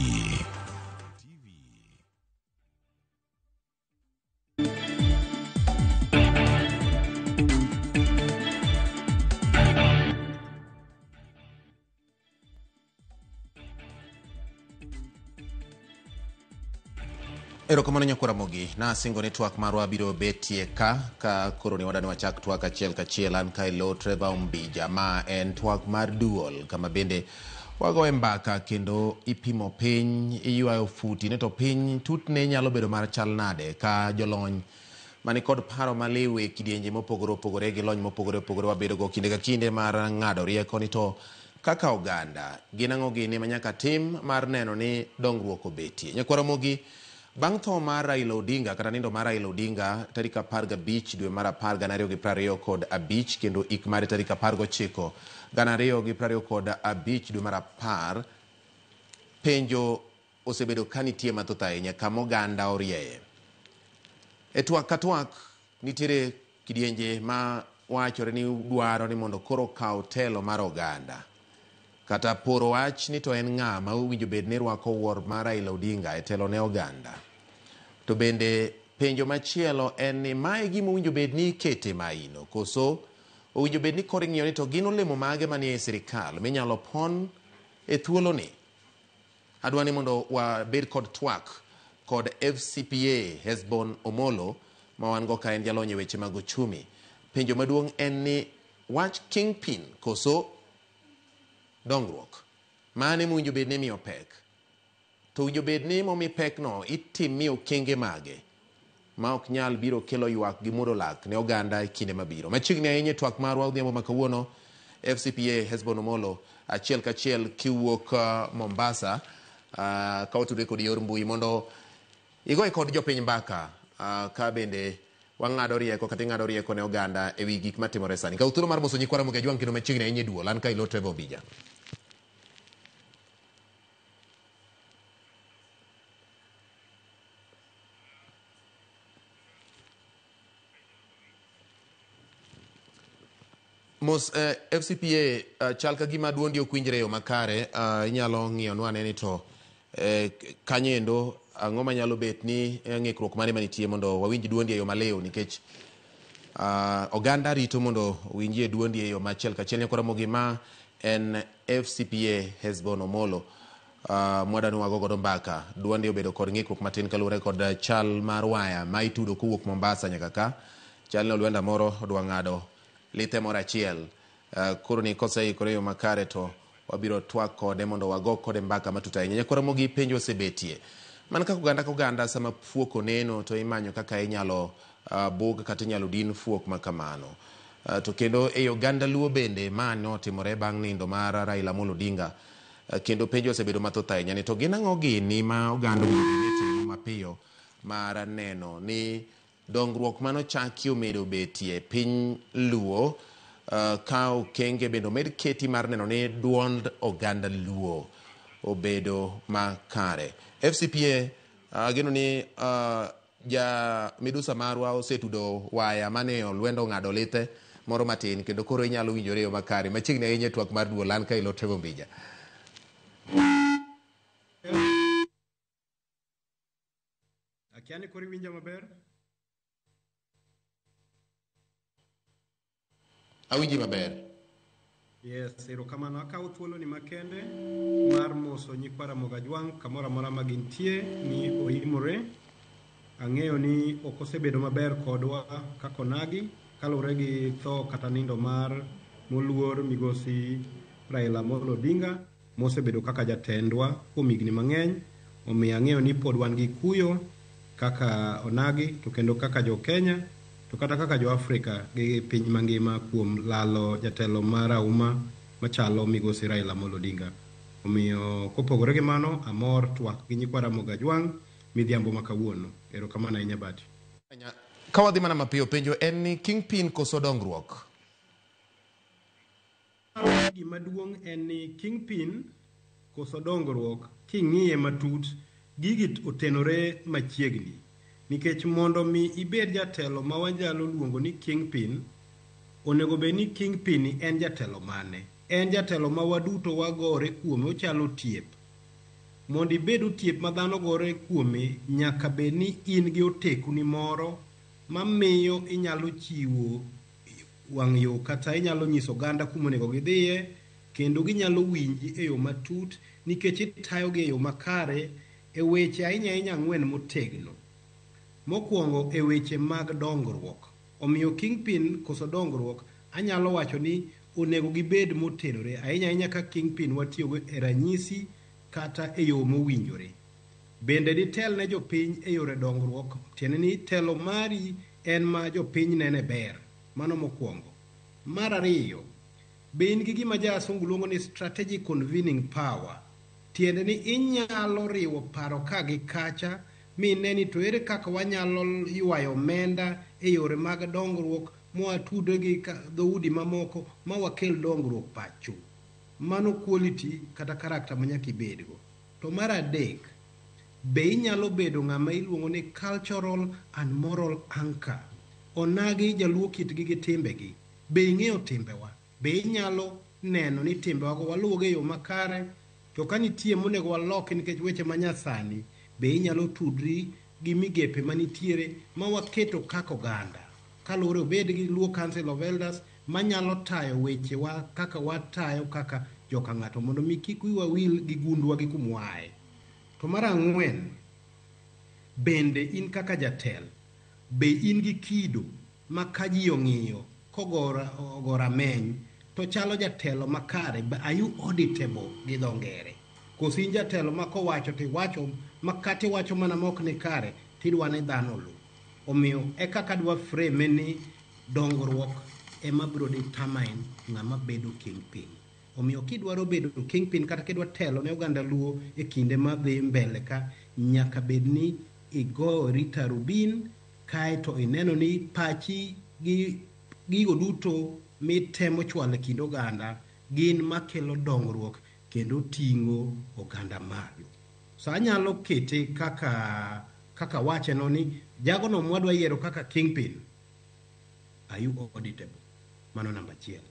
Erokamano nyakwa Ramogi, nasingo ni twak marwa biro betie ka koro ni wadani wachak twak achiel kachiel. An ka ilo Trevor Ombija, ma en twak mar duol kama bende wagoye mbaka kendo ipimo piny, iywayo futi ne to piny tutne nyalo bedo mar chal nade ka jolony mani kod paro maliw e kidienje mopogore opogore gi lony mopogore opogore wabedo go kinde ka kinde mar ng'ado rieko ni to kaka oganda gin ang'o gini manyaka tim mar neno ni dongruok obetie. Nyakwa Ramogi, bang' tho mar Raila Odinga kata nindo mar Raila Odinga tarik 15 dwe mar 10 2025 kendo ik mare tarik 19 2025 dwe mar 10, penjo osebedo ka nitie mathoth ahinya kama oganda orieye. E twak ka twak nitiere kidienje ma wachore ni dwaro ni mondo koro kaw telo mar oganda. Kata poro wach ni to en ng'a ma owinjo bed ni rwako wuor mar Raila Odinga e telo ne oganda. To bende penjo machielo en ni mae gima owinjo bed ni ikete maino koso owinjo bed ni koro ing'iyo ni to gin olemo mage manie sirikal minyalo pon e thuoloni. Adwa ni mondo wabed kod twak kod FCPA Hesbon Omolo ma wan go ka en jalony e weche mag uchumi. Penjo maduong' en ni wach kingpin koso dongruok mane mowinjo bed ni imiyo pek, to owinjo bed ni momi pekno itimie okenge mage ma ok nyal biro kelo ywak gi muodo lak ne oganda e kinde mabiro. Machiegni ahinya e twak marwa odhiambo ma kawuono, FCPA Hesbon Omolo achiel kachiel kiwuok Mombasa, ka watudre kod yor mbui mondo igoye kod jopiny mbaka, ka bende wang'ado rieko kata ing'ado rieko ne oganda ewi gik matimore sani. Kaw thuolo mar moso nyikwa Ramogi Ajwang' kendo machiegni ahinya e duol. An ka ilo Trevor Ombija. Mos FCPA, chal ka gima duondi ok winjre e yo makare, inyalo ng'iyonwa ane ni to kanyo endo ang'o manyalo bet ni ng'ikruok mane manitie mondo wawinj duondi e yo maliw, nikech oganda rito mondo owinjie duondi e yo machiel kachiel. Nyakwa Ramogi, ma en FCPA Hesbon Omolo mwadani wago godo mbaka. Duondi obedo kod ng'ikruok matin kaluwore kod chal mar waya ma itudo kowuok Mombasa nyaka ka. Chal ni olwenda moro odwa ng'ado lithe moro achiel. Koro ni koseikore e yo makare to wabiro twak kode mondo wago kode mbaka matut ahinya. Nyakwa Ramogi, penjo osebetie Mana kaka oganda ka oganda sama fuok oneno to imanyo kaka inyalo bug kata inyalo din fuok ma kamano. To kendo ei oganda Luo bende ma notimore bang' nindo mar Raila Amolo Odinga, kendo penjo osebedo mathoth ahinya ni to gin ang'o gini ma oganda owinjo bed ni timo mapiyo mar neno ni dongruok manochaki omedo betie e piny Luo, ka okenge bende omed keti mar neno ni duond oganda Luo obedo makare. FCPA ageno ni ja midusa marwa osetudo waya mane olwendo ong'ado lithe moro matin kendo koro inyalo winjore e yo makare machiegni ahinya e twak mar duol. An ka ilo Trevor Mbija. Akia ni koro iwinja maber? Awinji maber. Yes, erokamano. Akawo thuoloni makende mar moso nyikwa Ramogi Ajwang' kamoro amora ma gintie ni oimore. Ang'eyo ni ok osebedo maber kodwa kaka onagi kaluwore gi tho kata nindo mar moluor migosi Raila Amolo Odinga mosebedo kaka jatendwa kuom higni mang'eny. Omiyo ang'eyo ni pod wan gi kuyo kaka onagi to kendo kaka jo Kenya to kata kaka jo Afrika gi piny mangima kuom lalo jatelo marahuma machalo migosi Raila Amolo Odinga. Omiyo kopogore gi mano, amor twak gi nyikwa Ramogi Ajwang' midhiambo ma kawuono. Erokamano ahinya Bati. Ka wadhi mana mapiyo, penjo en ni kingpin koso dongruok? Gima duong' en ni kingpin koso dongruok, king'iye matut, gigi otenore machiegni. Nikech mondo mi ibed jatelo ma wanyalo luongo ni kingpin, onego bed ni kingpin ni en jatelo mane? En jatelo ma waduto wagore kuome, ochalo otiep. Mondo ibed otiep ma dhano gore kuome, nyaka bed ni in gi otekuni moro mamiyo inyalo chiwo wang' yo kata inyalo nyiso oganda kuma onego gidhiye, kendo ginyalo winji e yo matut nikech itayogi e yo makare e weche ahinya ahinya ang'wen motegno. Mokwongo e weche mag dongruok. Omiyo kingpin koso dongruok, anyalo wacho ni onego gibed motenore ahinya ahinya ka kingpin watiyogo e ranyisi kata e yo mowinjore. Bende ditel ne jopiny e yore dongruok, tiende ni telo mari en ma jopiny nene ber. Mano mokwongo. Mar ariyo, be in gi gima jasungu luongo ni strategic convening power, tiende ni inyalo riwo paro ka gi kacha mine ni to ere kaka wanyalo ywayo omenda e yore mag dongruok mwatudre gi dhoudi mamoko ma wakel dongruok pacho. Mano quality kata character ma nyaka ibedgo. To mar adek, be inyalo bedo ng'ama iluongo ni cultural and moral anchor. Onagi jaluo kitgi gi timbegi. Be ing'eyo timbewa? Be inyalo neno ni timbewago waluwogo e yo makare? To ka nitie monego waloki nikech weche manyasani, be inyalo tudri gi migepe manitiere ma waketo kaka oganda? Kaluwore obed gi Luo Council of Elders manyalo tayo wechewa kaka watayo kaka joka ng'ato mondo mi kik wiwa wil gi gundwa gi kumwae. To mar ang'wen, bende in kaka jatelo, be in gi kido ma ka ji ong'iyo kogo rameny to chalo jatelo makare, are you auditable gi dho ngere? Koso in jatelo ma kowacho to iwacho ma kata iwacho mana ma ok ni kare tidwa ni dhano oluw. Omiyo e kaka dwa frame ni dongruok ema biro determine ng'ama bedo kingpin. Omiyo kidwaro bedo kingpin kata kidwa telo ne oganda Luo e kinde madhi mbele ka, nyaka bed ni igori tarubin kaeto ineno ni pachi gi gigo duto mitemo chwalo e kind oganda gin makelo dongruok kendo ting'o oganda malo. So anyalo kete kaka wache no ni jagono mwadwa yiero kaka kingpin, are you auditable? Mano namba achiel.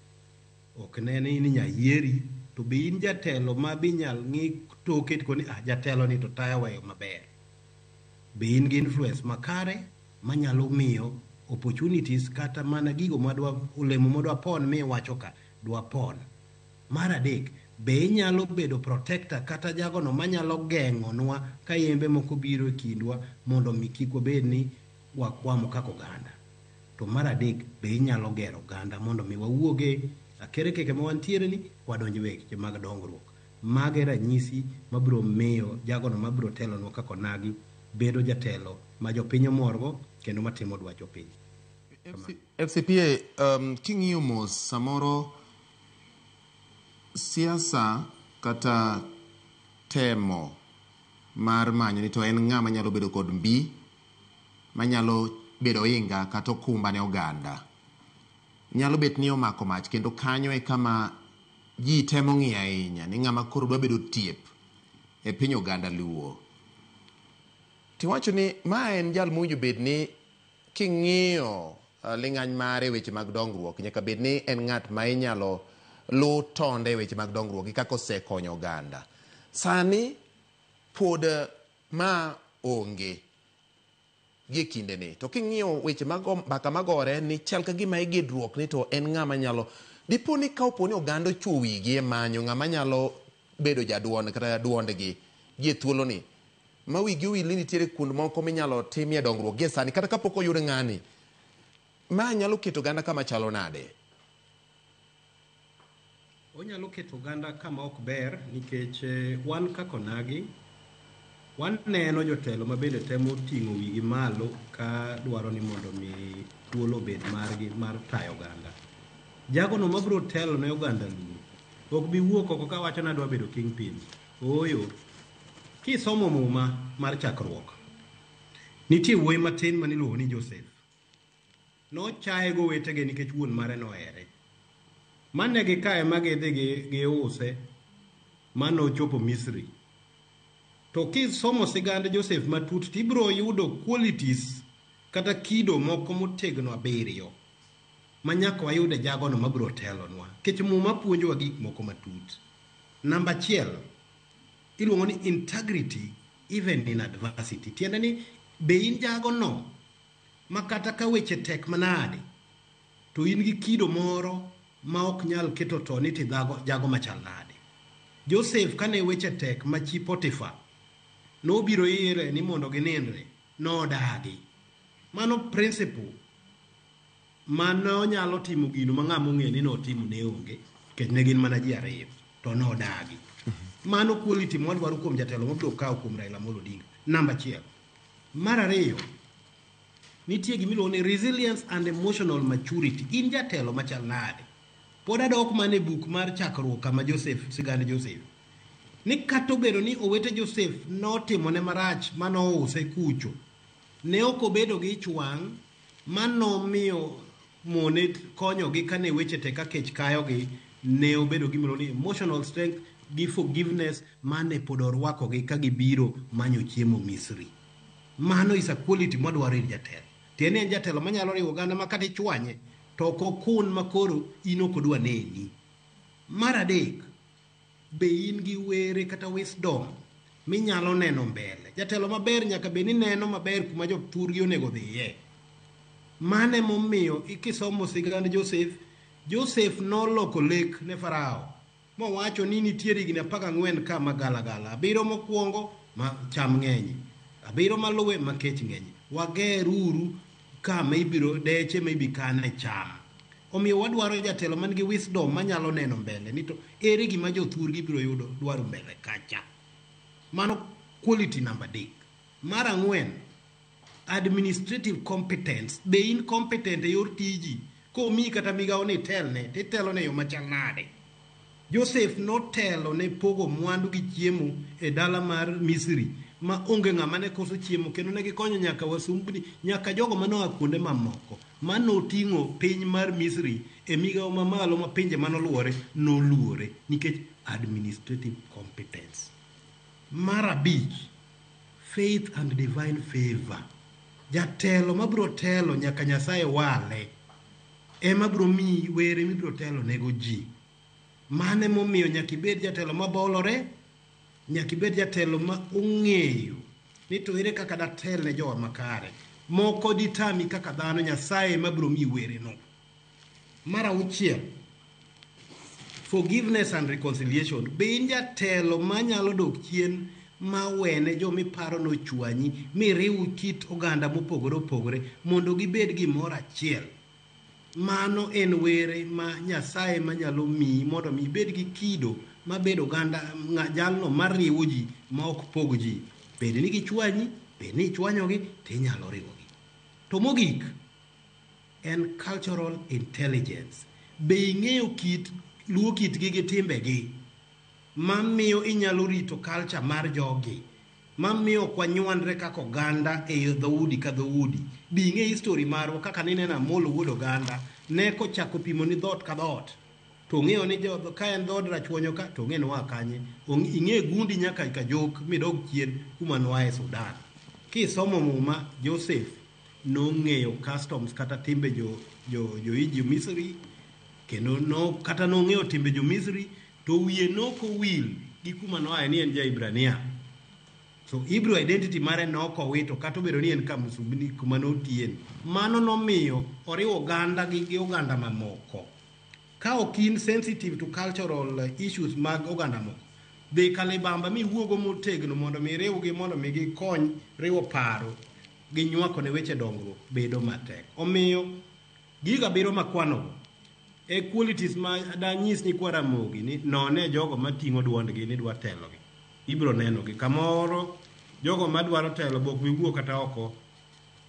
Ok ne ni inya yieri, to be in jatelo ma binyal ng'i toke to koni jatelo ni to tayo wa e yo maber. Be in gi influence makare manyalo miyo opportunities kata mana gigo madwa olemo madwa pon miwacho ka dwa pon. Mar adek, be inyalo bedo protector kata jagono manyalo geng'onwa ka yembe moko biro e kindwa mondo mi kik wabed ni wakwamo kaka oganda. To mar adek, be inyalo gero oganda mondo mi wawuoge akerekeke ma wantiere ni wadonj e weche mag dongruok. Mago e ranyisi mabiro miyo jagono mabiro telonwa kaka onagi bedo jatelo ma jopiny omorgo kendo matimo dwach jopiny. FCPA, king'iyo mos samoro siasa kata temo mar manyo ni to en ng'ama nyalo bedo kod mbi manyalo bedo oinga kata okumba ne oganda nyalo bet ni omako mach kendo kanyo e kama ji temo ng'iyo ahinya ni ng'ama koro dwa bedo tiep e piny oganda Luo. Tiwacho ni ma en jal mowinjo bed ni king'iyo ling'any mare e weche mag dongruok nyaka bed ni en ng'at ma inyalo luw tonde e weche mag dongruok gi kaka osekonyo oganda. Sani pod ma onge gi e kindeni to king'iyo weche mag mbaka magore ni chal ka gima igidruok ni to en ng'ama nyalo dipo ni ka opo ni oganda ochuo wigi e manyo ng'ama nyalo bedo jaduond kata duondgi gi e thuoloni ma wigi owil ni nitiere kuond moko minyalo timie dongruok gie sani kata kapok oyud ng'ani ma nyalo keto oganda kama chalo nade? Onyalo keto oganda kama ok ber nikech wan kaka onagi waneno jotelo ma bende temo ting'o wigi malo ka dwaro ni mondo mi thuolo obed margi mar tayo oganda. Jagono mabiro telo ne oganda Luo ok bi wuok oko kawacho ni adwa bedo kingpin. Ooyo. Kisomo muma mar chakruok, nitie wuoyi matin maniluongo ni Joseph. Nochaye gowetege nikech wuon mare nohere. Mane gikaye ma gidhi giuse manochopo Misri. To kisomo sigand Joseph matut tibiro yudo qualities kata kido moko motegno abiriyo ma nyaka wayud e jagono mabiro telonwa. Nikech muma puonjowa gik moko matut. Namba achiel, iluongo ni integrity even in adversity. Tiende ni be in jagono ma kata ka weche tek manade to in gi kido moro ma ok nyal keto to ni tidhago jago machal nade. Joseph kane weche tek ma chi Potiphar nobiro ire ni mondo ginindre, nodagi. Mano principle mano nyalo timo gino ma ng'ama ong'eyo ni notimo ne onge nikech ne gin mana ji ariyo to nodagi. Mano quality mwadwaro kuom jatelo mabiro kawo kuom Raila Amolo Odinga. Namba achiel. Mar ariyo, nitie gimiluongo ni resilience and emotional maturity. In jatelo machal nade? Pod adok mana e buk mar chakruok kama Joseph, sigand Joseph. Ni kata obedo ni owete Joseph notimone marach manouse kucho, ne ok obedo gi ich wang' manomiyo mone konyogi kane weche tek ka kech kayogi, ne obedo gi gimiluongo ni emotional strength gi forgiveness mane pod orwakogi ka gibiro manyo chiemo Misri. Mano is a quality mwadwaro ir jatelo. Tiende ni en jatelo manyalo riwo oganda ma kata ichwanye to ok okun ma koro in ok odwa neni. Mar adek, be in gi were kata wisdom minyalo neno mbele. Jatelo maber nyaka bed ni neno maber kuma jothurgi onego dhiye. Mano emomiyo kisomo sigand Joseph, Joseph noloko lek ne Farao mowacho ni nitiere higni 14 ka magalagala, abiriyo mokwongo ma cham ng'enye, abiriyo maluwe ma kech ng'enye. Wageruru kama ibiro deche ma ibi kane cham. Omiyo wadwaro jatelo man gi wisdom manyalo neno mbele ni to ere gima jothurgi biro yudo dwaro mbele kacha. Mano quality namba adek. Mar ang'wen, administrative competence. Be in competent e yor tiji? Komiyi kata migawo ni itelne, titelone e yo machal nade? Joseph notelo ne pogo mwandu gi chiemo e dala mar Misri ma onge ng'ama ne koso chiemo kendo ne gikonyo nyaka wasumbni nyaka jogo manoa kuonde mamoko manoting'o piny mar Misri e migawo mamalo ma pinje manoluore noluore nikech administrative competence. Mar abich, faith and divine favor. Jatelo mabiro telo nyaka Nyasaye wale ema biro miyi were mibiro telo nego ji. Mano emomiyo nyaka ibed jatelo mabolore, nyaka ibed jatelo ma ong'eyo ni to ere kaka datel ne jowa makare. Moko ditami kaka dhano, Nyasaye ema biro miyi wereno. Mar auchiel, forgiveness and reconciliation. Be in jatelo manyalo dok chien ma wene jomiparo nochwanyi miriw kit oganda mopogore opogore mondo gibed gimoro achiel. Mano en were ma Nyasaye manyalo miyi mondo mi ibed gi kido mabedo oganda jalno mariwo ji ma ok pog ji. Bed ni gichwanyi, bed ni ichwanyogi, tinyalo riwogi. To mogik, en cultural intelligence. Be ing'eyo kit luo kitgi gi timbegi mamiyo inyalo rito culture mar jogi, mamiyo ok wanywandre kaka oganda e dhoudi ka dhoudi. Be ing'e history marwa kaka nineno Amolo wuod oganda ne kochako pimo ni dhoot ka dhoot to ong'eyo ni ka en dhood Rachuonyo ka to ong'e ni waa kanye. Ing'e gundi nyaka Kajok midog chien kuma noaye Sudan. Kisomo Muma, Joseph nong'eyo customs kata timbe jo Misri, kendo kata nong'eyo timbe jo Misri to wiye nokowil gi kuma noaye ni en ja-Hibrania. So Hebrew identity mare nokowito kata obedo ni en kamsumbni kuma notiyen. Mano nomiyo oriwo oganda gi oganda mamoko. Ka ok in sensitive to cultural issues mag oganda moko, dhi kalibamba miwuogo motegno mondo mi riwgi, mondo mi gikony riwo paro gi nywako ne weche dongruok bedo matek. Omiyo gigo abiriyo makwanogo e qualities ma danyis nyikwa Ramogi ni none jogo mating'o duondgi ni dwa telogi. Ibiro nenogi kamoro, jogo madwaro telo bok wiwuok kata oko,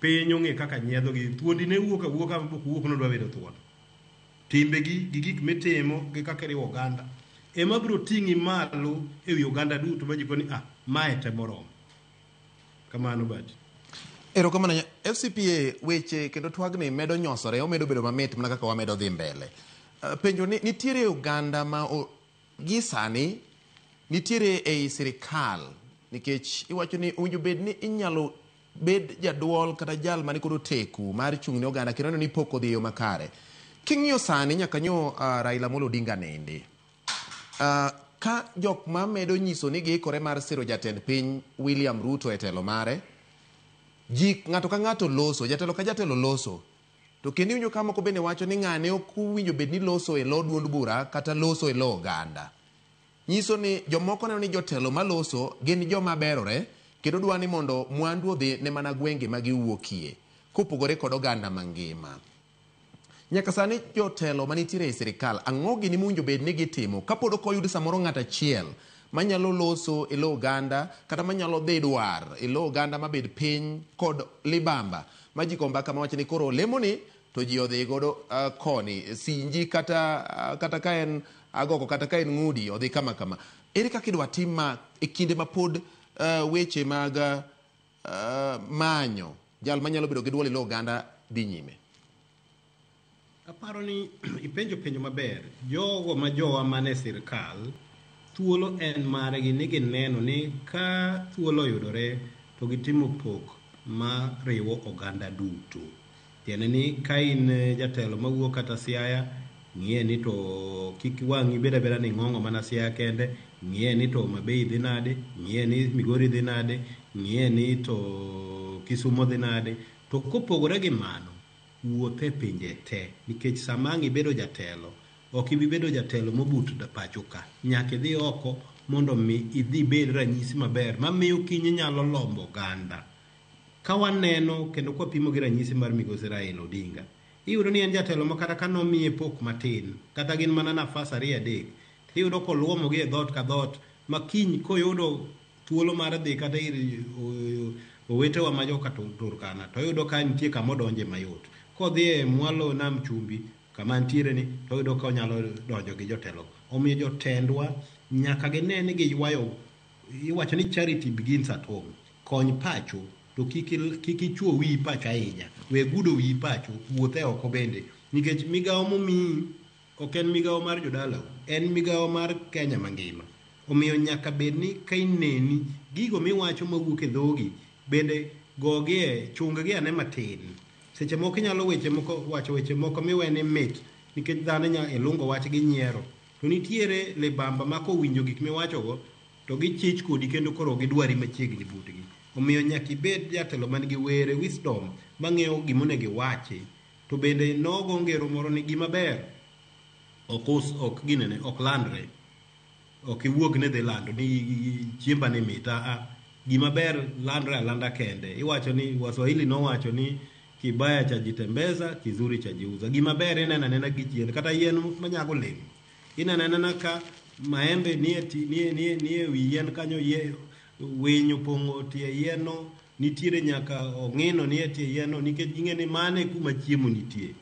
piny ong'e kaka nyiedhogi. Thuondi ne wuok awuoka bok wuok nodwa bedo thuon. Timbegi gi gik mitimo gi kaka iriwo oganda ema biro ting'i malo ewi oganda duto ma ji koni mae te moromo. Kamano bati. Erokamano FCPA, weche kendo twagni medo nyosore, omedo bedo mamit mana kaka wamedo dhi mbele. Penjo ni nitiere oganda ma gi sani nitiere ei sirikal, nikech iwacho ni owinjo bed ni inyalo bed jaduol kata jal mani kod oteku mar chung' ne oganda kendo ni pok odhi e yo makare. King'iyo sani nyaka nyo Raila Amolo Odinga nende. Ka jok ma medo nyiso ni giikore mar siro jatend piny William Ruto e telo mare, ji ng'ato ka ng'ato loso, jatelo ka jatelo loso. To kendo iwinjo ka moko bende wacho ni ng'ane ok owinjo bed ni loso e lo duond bura kata loso e lo oganda. Nyiso ni jomoko neno ni jotelo maloso gin joma berore kendo dwa ni mondo mwandu odhi ne mana gwenge ma giwuokie kopogore kod oganda mangima. Nyaka sani jotelo manitiere e sirikal, ang'o gini mowinjo bed ni gitimo kapod ok oyud samoro ng'ato achiel manyalo loso e lo oganda kata manyalo dhi dwar e lo oganda mabed piny kod libamba ma ji go mbaka mawacho ni koro lemoni to ji odhi godo koni Sinji kata ka en Agoko kata ka en Ng'udi odhi kama kama. Ere kaka idwa tim ma e kinde ma pod weche mag manyo jal manyalo bedo gi duol e lo oganda dhi nyime? Aparo ni ipenjo penjo maber. Jogo ma jowa mane sirkal, thuolo en margi ni gineno ni ka thuolo oyudore to gitimo pok ma riwo oganda duto. Tiende ni ka in jatelo mawuok kata Siaya, ng'iye ni to kik wang'i bed abeda ni ng'ong'o mana Siaya kende, ng'iye ni to Homa Bay dhi nade, ng'iye ni Migori dhi nade, ng'iye ni to Kisumo dhi nade. To kopogore gi mano, wuoth e pinje te, nikech sama ang' ibedo jatelo, ok ibi bedo jatelo mobut pacho ka. Nyaka idhi oko mondo mi idhi bed ranyisi maber mamiyo kiny inyalo lombo oganda. Ka waneno kendo kwapimo gi ranyisi mar Migosi Raila Odinga, iyudo ni en jatelo ma kata ka nomiye pok matin, kata gin mana nafas 2-3, tiyudo koluomogi e dhoot ka dhoot, ma kiny koyudo thuolo mar dhi kata ir owetewa ma joka Turkana, to oyudo ka nitie kama odonje mayot. Kodhi e mwalo nam chumbi kama nitiere ni, to oyudo ka onyalo donjo gi jotelo. Omiyo jotendwa nyaka gine ni giywayo, iwacho ni charity begins at home. Kony pacho to kik ichuo wiyi pacho ahinya, we gudo wiyi pacho, wuoth e oko bende, nikech migawo momiyi ok en migawo mar jodalau, en migawo mar Kenya mangima. Omiyo nyaka bed ni ka ineni gigo miwacho mawuok e dhogi bende gogie, chung gi ane matin. Seche moko inyalo weche moko wacho weche moko miwe ni mit nikech dhano ilungo wach gi nyiero. To nitiere libamba ma kowinjo gik miwachogo to gichich kodi kendo koro gidwari machiegni butgi. Omiyo nyaka ibed jatelo man gi were, wisdom, mang'eyo gima onego iwachi. To bende nogo ngero moro ni gima ber ok ginene, ok landre. Ok iwuog ni dhi lando ni chiemba ni mit. Gima ber landre alanda kende. Iwacho ni Waswahili nowacho ni kibaya cha jitembeza, kizuri cha jiuza. Gima ber ineno anena gi chien, kata yien manyago olemo. Ineno anena ka Maembe nie ti, nie nie nie wi yien kanyo, yie winy opong'o tie yienno, nitiere nyaka ong'ino nie tie yienno, nikech ging'e ni mano e kuma chiemo nitie.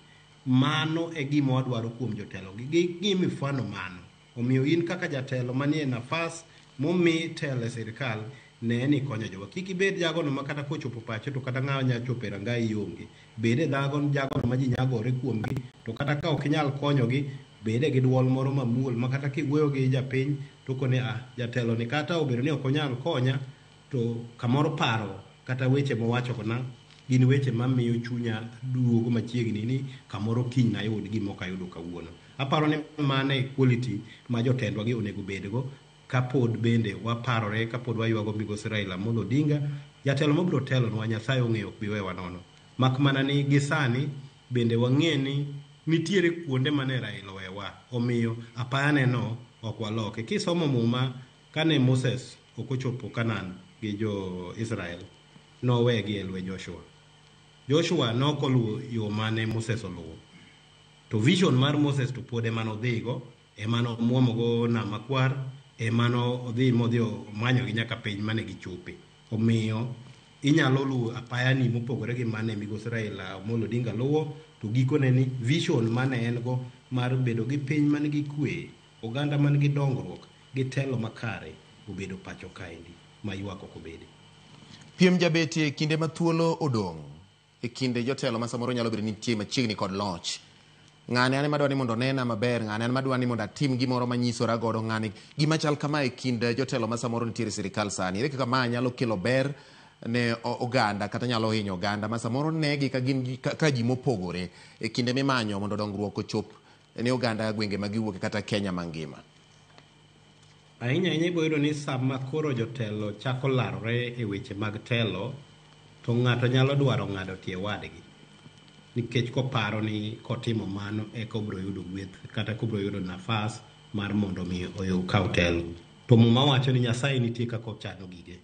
Mano e gima wadwaro kuom jotelo gi gi mifano mano. Omiyo in kaka jatelo manie nafas momi telo e sirikal, ne ni ikonyo jowa. Kik ibed jagono ma kata kochopo pacho to kata ng'ama nyalo chopo e rangayi onge. Bed e jagono ma ji nyagore kuomgi, to kata ka ok inyal konyogi, bede gi duol moro mamuol ma kata kiwuoyo gi japiny to kone ah, jatelo ni kata obedo ni ok onyal konya, to kamoro paro kata weche mowacho kona gin weche mamiyo chunya duogo machiegni ni kamoro kiny nayud gima ok ayudo kawuono. Aparo ni mano e quality ma jotendwa gi onego bedgo kapod bende waparore, kapod waywago migosi Raila Amolo Odinga, jatelo mabiro telonwa Nyasaye ong'eyo ok bi wewa nono. Mak mana ni gi sani bende wang'e ni nitiere kuonde mane Raila owewa, omiyo apayane no ok waloke. Kisomo Muma, kane Moses ok ochopo Canaan gi jo Israel, nowegi e lwe Joshua. Joshua nok oluwo yo mane Moses oluwo. To vision mar Moses to pod ema nodhigo, ema nomwomogo Nam Makwar, ema nodhi modhi omanyogi nyaka piny mane gichope. Omiyo inyalo luwo apayani mopogore gi mane migosi Raila Amolo Odinga luwo, to gikone ni vision mane en go mar bedo gi piny man gi kwe, oganda man gi dongruok, gi telo makare obedo pacho kaendi ma ywak ok obede. Piem jabetie e kinde ma thuolo odong' e kinde jotelo ma samoro nyalo bedo ni nitie machiegni kod loch. Ng'ane ane madwa ni mondo onena maber, ng'ane ane madwa ni mondo atim gimoro manyisora godo ng'ane. Gima chal kama e kind jotelo ma samoro nitiere e sirikal sani. Ere kaka ma nyalo kelo ber ne oganda kata nyalo hinyo oganda ma samoro negi ka gin ka ji mopogore e kinde mimanyo mondo dongruok ochop ne oganda gwenge ma giwuoke kata Kenya mangima. Ahinya ahinya ibiro yudo ni sama koro jotelo chako larore e weche mag telo, to ng'ato nyalo dwaro ng'ado tie wadgi. Nikech koparo ni kotimo mano eka obiro yudo gweth kata obiro yudo nafas mar mondo mi okaw telo. To Muma wacho ni Nyasaye nitie kaka ochano gige.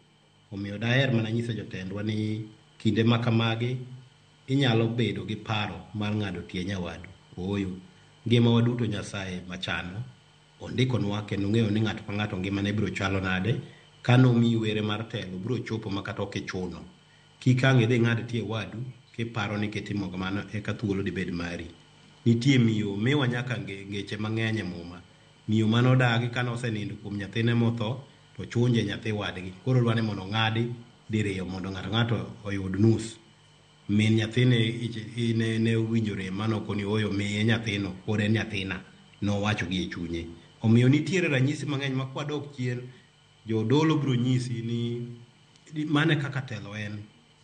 Omiyo daher mana nyiso jotendwa ni kinde ma kamagi inyalo bedo gi paro mar ng'ado tie nyawadu. Ooyo, ngima waduto Nyasaye machano, ondikonwa kendo ong'eyo ni ng'ato ka ng'ato ngimane biro chalo nade. Ka nomiyi were mar telo biro chopo ma kata ok ichuno. Kik ang' idhi ing'ad tie wadu kiparo ni kitimo kamano eka thuolo dibed mari. Nitie miyo miwa nyaka ngeche mang'eny e Muma. Miyo mane odagi kane osenindo kuom nyathine motho to chunje nyathi wadgi. Koro odwa ni mondo ong'adi diriyo mondo ng'ato ng'ato oyud nus. Min nyathine ne owinjo rem mano okoni ooyo miye nyathino pod en nyathina. Nowacho gi e chunye. Omiyo nitiere ranyisi mang'eny ma kwadok chien, jodolo biro nyisi ni mano e kaka telo en.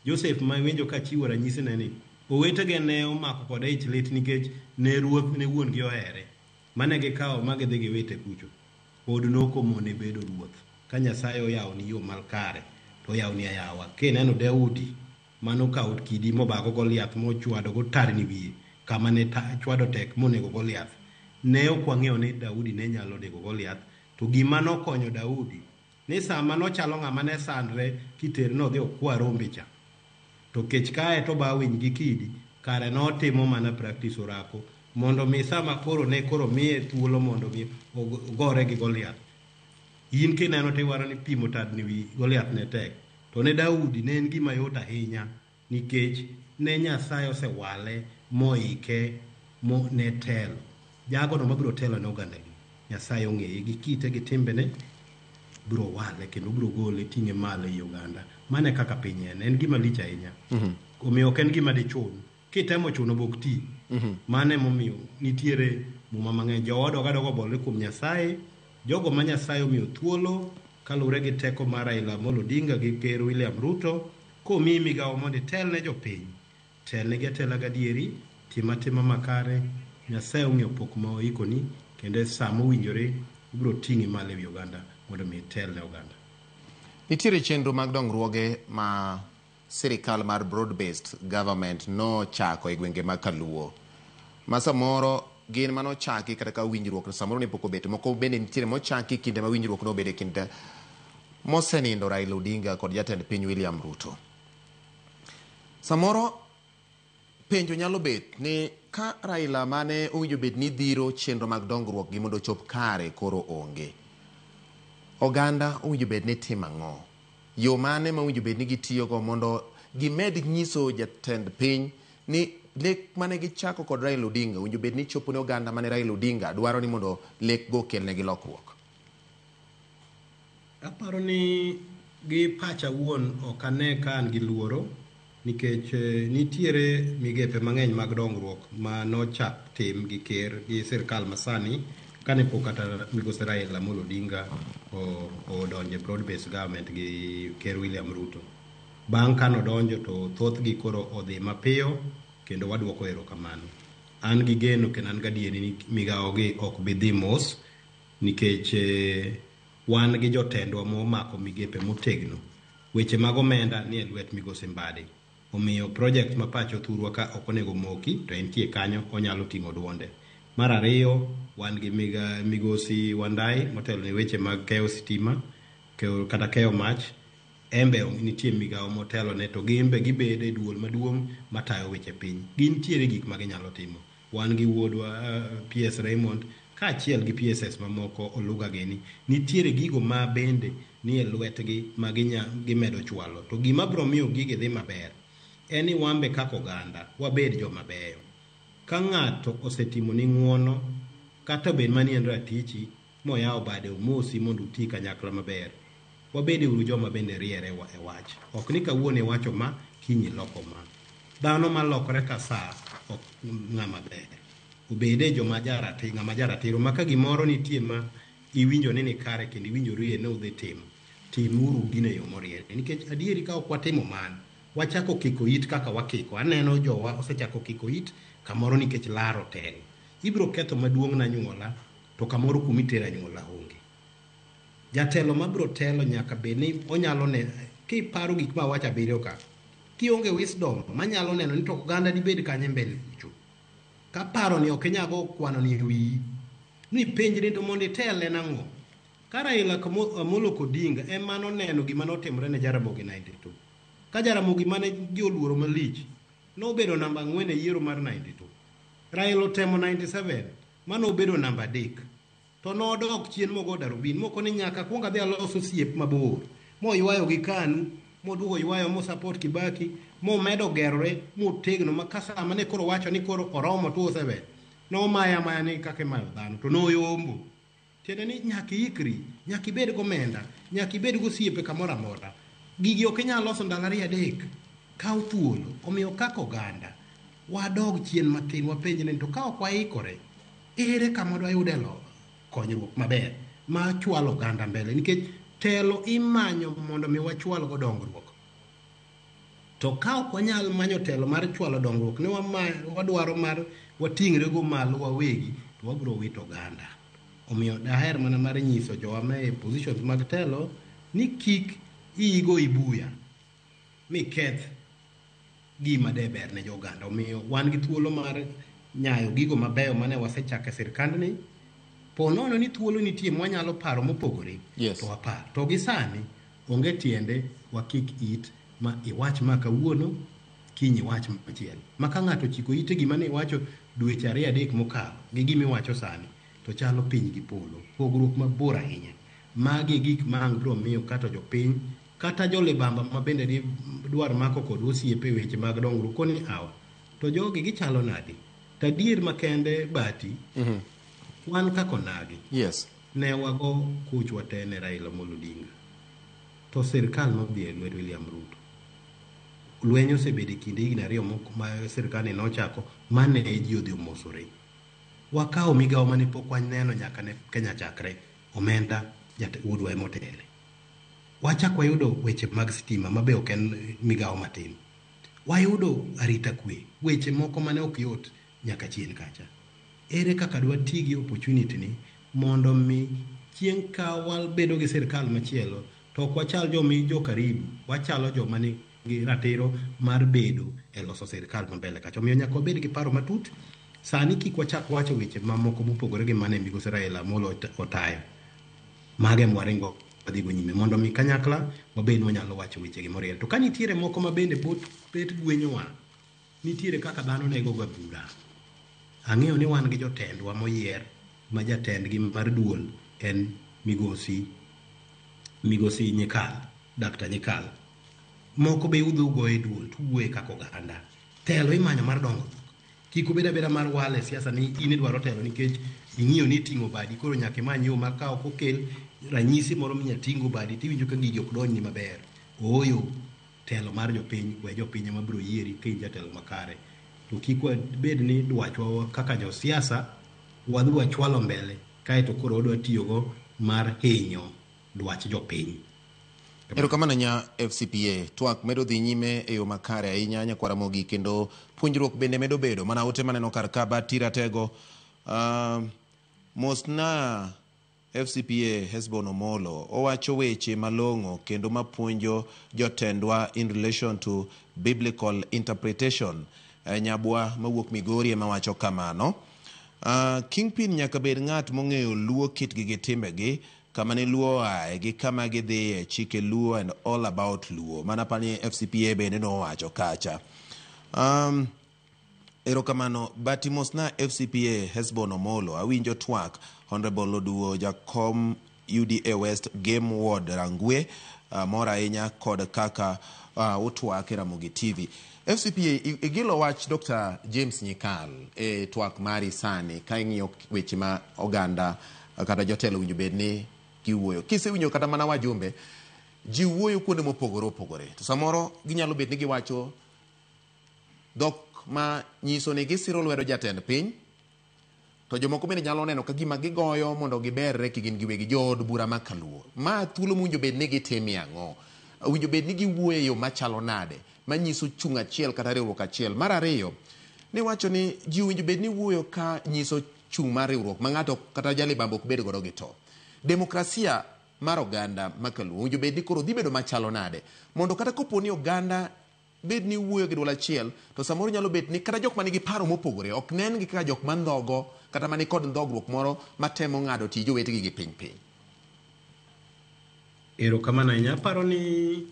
Joseph ma iwinjo ka chiwo ranyisi ne ni owetege ne omako kode ich lit nikech ne ruoth ne wuon gi ohere. Mane gikawo ma gidhi giwite kucho. Pod nokomone bedo ruoth. Ka Nyasaye oyawoni yo makare, to oyawoni ayawa. Kineno Daudi manokawo kidi mobago Goliath mochwado go tarni wiye kama ne chwado tek monego Goliath. Ne ok wang'eyo ni Daudi ne nyalo nego Goliath, to gima nokonyo Daudi ni sama nochalo ng'ama ne sandre kitere nodhi okwa rombe cha. To kech kae to ba winy gi kidi, kare notimo mana practice orako mondo mi sama koro ne koro miye thuolo mondo mi ogore gi Goliath. In kineno tiwaro ni pimo tadni wi Goliath ne tek. To ne Daudi ne en gima yot ahinya nikech ne Nyasaye osewale moike mo ne telo. Jagono mabiro telo ne ogandagi, Nyasaye ong'eye gi kite gi timbene, biro wale kendo biro gole ting'e malo ei oganda. Mano e kaka piny en. En gima lich ahinya. Omiyo ok en gima dichun. Kitemo chuno bok ti. Mano emomiyo nitiere muma mang'eny. Jowa dog adoga obolre kuom Nyasaye. Jogo ma Nyasaye omiyo thuolo kaluwore gi teko mar Raila Amolo Odinga gi Ker William Ruto, komiyi migawo mondo itel ne jopiny, telnegi atela gadieri, tim atima makare, Nyasaye ong'eyo pok ma oikoni, kendo e sa mowinjore obiro ting'i malo ewi oganda mondo mi itel ne oganda. Nitiere chenro mag dongruoge ma sirikal mar broad based government nochako e gwenge mag Kaluo ma samoro gin manochaki kata ka winjruok samoro ne pok obet, moko bende nitiere mochaki kinde ma winjruok nobedo e kind mosenindo Raila Odinga kod jatend piny William Ruto. Samoro Penjo nyalo bet ni ka Raila mane owinjo bed ni dhiro chenro mag dongruok gi mondo ochop kare koro onge. Oganda owinjo bed ni timo ang'o? Yo mane ma owinjo bed ni gitiyogo mondo gimed nyiso jatend piny ni lek mane gichako kod Raila Odinga owinjo bed ni chopo ne oganda mane Raila Odinga dwaro ni mondo lek go okelnegi lokruok? Aparo ni gi pacha wuon ok ane ka an gi luoro nikech nitiere migepe mang'eny mag dongruok ma nochak tim gi ker gi sirkal masani kane pok kata migosi Raila Amolo Odinga odonjo e broad based government gi ker William Ruto. Bang' kanodonjo to thothgi koro odhi mapiyo kendo waduoko erokamano. An gi geno kendo an gadieri ni migawo gi ok bi dhi mos nikech wan gi jotendwa momako migepe motegno. Weche mag omenda nie lwet migosi Mbadi. Omiyo project ma pacho thurwa ka ok onego moki to entie kanyo onyalo ting'o duonde. Mar ariyo, wan gi migosi Wandai motelo ne weche mag keyo sitima kata keyo mach. Embe nitie migawo motelo ne to gin be gibedo e duol maduong' matayo weche piny. Gintiere gik ma ginyalo timo. Wan gi wuodwa PS Raymond kaachiel gi PSS mamoko Oluga gini. Nitiere gigo ma bende nie lwetgi ma gimedo chwalo. To gima biro miyo gigi dhi maber en ni wan be kaka oganda wabed joma beyo. Ka ng'ato osetimoni ng'uono kata bed mani en ratichi moyawo bade omosi mondo uti kanyakla maber, wabede uru joma bende riere e wach. Ok ni kawuono iwacho ma, kiny iloko ma. Dhano malokore ka saa ok ng'ama ber. Obede joma jaratiro, ng'ama jaratiro ma ka gimoro nitie ma iwinjo ni nikare kendo iwinjori ni udhi timo, timuru gino e yo moriere. Nikech adieri ka ok watimo mano, wachako kiko it kaka wakiko. Aneno jowa osechako kiko it kamoro nikech laro telo. Ibiro ketho maduong' na anyuola to kamoro kumitero anyuola onge. Jatelo mabiro telo nyaka bed ni onyalo neno, kiparo gik ma awacho abiriyo ka, kionge wisdom manyalo neno ni to oganda dibed kanye mbele kucho. Ka paro ni ok inyal go kwano ni e wiyi, ni penjri to mondo itel en ang'o? Ka Raila Amolo Odinga ema noneno gima notimore ne Jaramogi 92. Ka Jaramogi mane ji oluoro malich, nobedo namba 4 e yiero mar 92. Raila otemo 97, mano obedo namba 3. To nodok chien mogo darubin, moko ni nyaka kuong adhi alos osiep mabor. Moywayo gi KANU, moduogo ywayo mo support Kibaki, momedo gerore, motegno ma ka sama ne koro wacho ni koro oromo 207, nomaya amaya ni kaka imayo dhano, to noyombo. Tiende ni nyaka iikri, nyaka ibed gomenda, nyaka ibed gosiepe kamoro amora. Gigi ok inyal loso ndalo 2 3, kaw thuolo. Omiyo kaka oganda, wadog chien matin, wapenjre ni to ka ok waikore, ere kama dwayude konyruok maber ma chwalo oganda mbele? Nikech telo imanyo mondo mi wachwal go dongruok. To ka ok wanyal manyo telo mar chwalo dongruok, ni wadwaro mar wating're go malo wawegi, to wabiro wito oganda. Omiyo daher mana mar nyiso jowa ma e positions mag telo ni kik iigo ibuya miketh gima de ber ne joganda. Omiyo wan gi thuolo mar nyayo gigo mabeyo mane wasechako e sirkandni. Po nono ni thuolo nitie mwanyalo paro mopogore, Yes. to wapar. To gi sani onge tiende wakik it ma iwach ma kawuono, kiny iwach machielo. Ma ka ng'ato ochiko ite gima ne iwacho dweche 2 3 mokalo gi gima iwacho sani, to chalo piny gi polo. Pogruok mabor ahinya. Magi e gik ma ang' biro miyo kata jopiny, kata jolibamba ma bende dwar mako kod osiepe e weche mag dongruok koni awa. To jogi gichalo nadi? To adier makende Bati, wan kaka onagi. Yes. Ne wago kuchwa te ne Raila Amolo Odinga. To sirkal nodhi e lwet William Ruto. Lweny osebedo e kinde higni 2 ma sirkal ni nochako, mane ji odhi omosore. Wakawo migawo mane pok waneno nyaka ne Kenya chakre, omenda wuodwa ema otele. Wachak wayudo weche mag sitima ma be ok en migawo matin. Wayudo arita kwe, weche moko mane ok yot nyaka chien kacha. Ere kaka dwati gi opportunity ni mondo mi chieng' ka wabedo gi sirkal machielo to ok wachal jomi jo karibu, wachalo joma nigi ratiro mar bedo e loso sirkal mambele kacha. Omiyo nyaka wabed gi paro matut. Sani kik wachak wacho weche mamoko mopogore gi mane migosi Raila Amolo otayo. Mage mwaringo wadhigo nyime mondo mi kanyakla wabed wanyalo wacho weche gi moriere. To ka nitiere moko ma bende bet gwenyowa, Nitiere kaka dhano nego ga bura. Ang'eyo ni wan gi jotendwa moyier ma jatendgi mar duol en migosi migosi Nyikal, Dr. Nyikal. Moko be udhi ugoye duol to uwuoye kaka oganda. Telo imanyo mar dongruok. Kik obed abeda mar wal e siasa ni in idwaro telo nikech ing'iyo ni iting'o badi koro nyaka imany yo ma ka ok okel ranyisi moro minya ting'o badi tiwinjo ka gigi ok donjni maber. Ooyo, telo mar jopiny we jopiny ema biro yieri ka in jatelo makare. To kik wabed ni dwachwa kaka josiasa wadhi wachwalo mbele kaeto koro wadwa tiyogo mar hinyo dwach jopiny. Erokamano nya FCPA. Twak medo dhi nyime e yo makare ahinya nyakwar Ramogi kendo puonjruok bende medo bedo. Mana ote maneno kar ka Bati Ratego. Mosna FCPA Hesbon Omolo owacho weche malong'o kendo mapuonjo jotendwa in relation to biblical interpretation. Nyabwa mawuok Migori ema wacho kamano. Kingpin nyaka bed ng'at mong'eyo luo kitgi gi timbegi, kama ne luo oaye gi kama gidhiye, chike luo and all about luo. Mana pani FCPA bende nowacho kacha. Erokamano Bati mosna FCPA Hesbon Omolo awinjo twak Honorable Oduo jakom UDA West Game Ward Rangwe mor ahinya kod kaka utwak e Ramogi TV. FCPA igilo wach Dr. James Nyikal e twak mari sani ka ing'iyo weche ma oganda kata jotelo owinjo bed ni giwuoyo. Kisewinjo kata mana wajumbe, ji wuoyo kuonde mopogore opogore. To samoro ginyalo bet ni giwacho dhok ma nyiso ni gisiro lwedo jatend piny, to jomoko bende nyalo neno ka gima gigoyo mondo giberre kigin giwegi jood bura ma kaluo. Ma thuolo mowinjo bed ni gitimie ang'o? Owinjo bed ni giwuoyo e yo machalo nade manyiso chung' achiel kata riwruok achiel. Mar ariyo, niwacho ni ji owinjo bed ni wuoyo ka nyiso chung' mar riwruok ma ng'ato kata jalibamba ok bed godo gi to. Demokrasia mar oganda ma kaluo owinjo bed ni koro dhi bedo machalo nade mondo kata kopo ni oganda bed ni wuoyo gi duol achiel to samoro nyalo bet ni kata jok manigi paro mopogore ok nen gi kaka jok mandhogo kata mani kod ndhogruok moro matemo ng'ado tij jowetegi gi piny piny. Erokamano ahinya. Aparo ni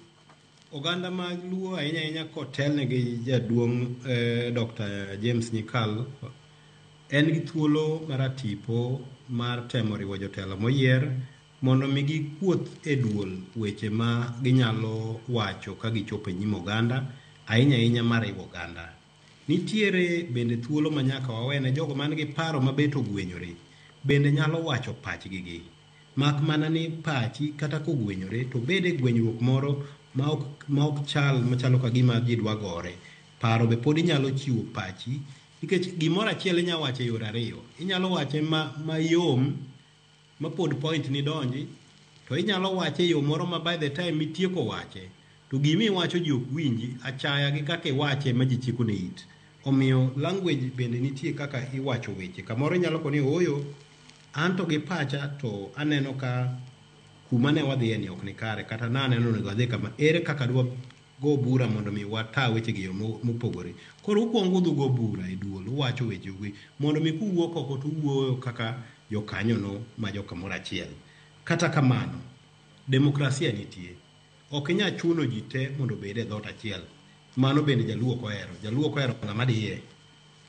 oganda mag Luo ahinya ahinya kotelne gi jaduong' Dr. James Nyikal en gi thuolo maratipo mar temo riwo jotelo moyier mondo mi gikuoth e duol weche ma ginyalo wacho ka gichopo e nyim oganda, ahinya ahinya mariwo oganda. Nitiere bende thuolo ma nyaka wawene jogo man gi paro mabet ogwenyore bende nyalo wacho pachgi gi. Mak mana ni pachi kata kogwenyore to bed e gwenyruok moro ma ok chal machalo ka gima ji dwa gore. Paro be pod inyalo chiwo pachi nikech gimoro achiel inyalo wacho e yore ariyo. Inyalo wache mayom ma pod point ni donji, to inyalo wache e yo moro ma by the time itieko wache to gimi iwacho ji ok winji, achaya gi kaka iwache ma ji chiko ne it. Omiyo language bende nitie kaka iwacho weche. Kamoro inyalo koni ooyo, an to gi pacha to aneno ka kuma ne wadhiye ni ok ni kare, kata naneno onego adhi kama, ere kaka dwa go bura mondo mi wata weche gi yo mopogore. Koro ukwongo udhi go bura e duol, uwacho weche gi mondo mi kuwuok oko to uwuoyo kaka jokanyono ma jokamoro achiel. Kata kamano, demokrasia nitie. Ok inyal chuno ji te mondo obed e dhoot achiel. Mano bende jaluo ok ohero. Jaluo ok ohero ng'ama diye.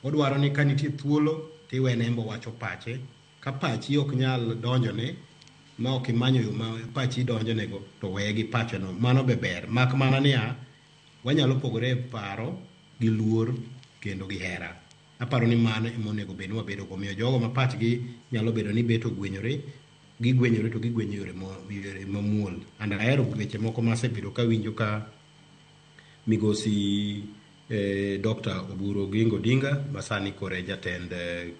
Odwaro ni ka nitie thuolo tiwene en be owacho pache. Ka pachi ok nyal donjone ma ok imanyo yo ma pachi donjonego to weye gi pacheno. Mano be ber. Mak mana niya, wanyalo pogore e paro gi luor kendo gi hera. Aparo ni mano ema onego bed ni wabedo go. Omiyo jogo ma pachgi nyalo bedo ni bet ogwenyore, gigwenyore to gigwenyo yore mamuol. And ahero weche moko masebedo kawinjo ka migosi Dr. Oburu Oginga Odinga ma sani koro e jatend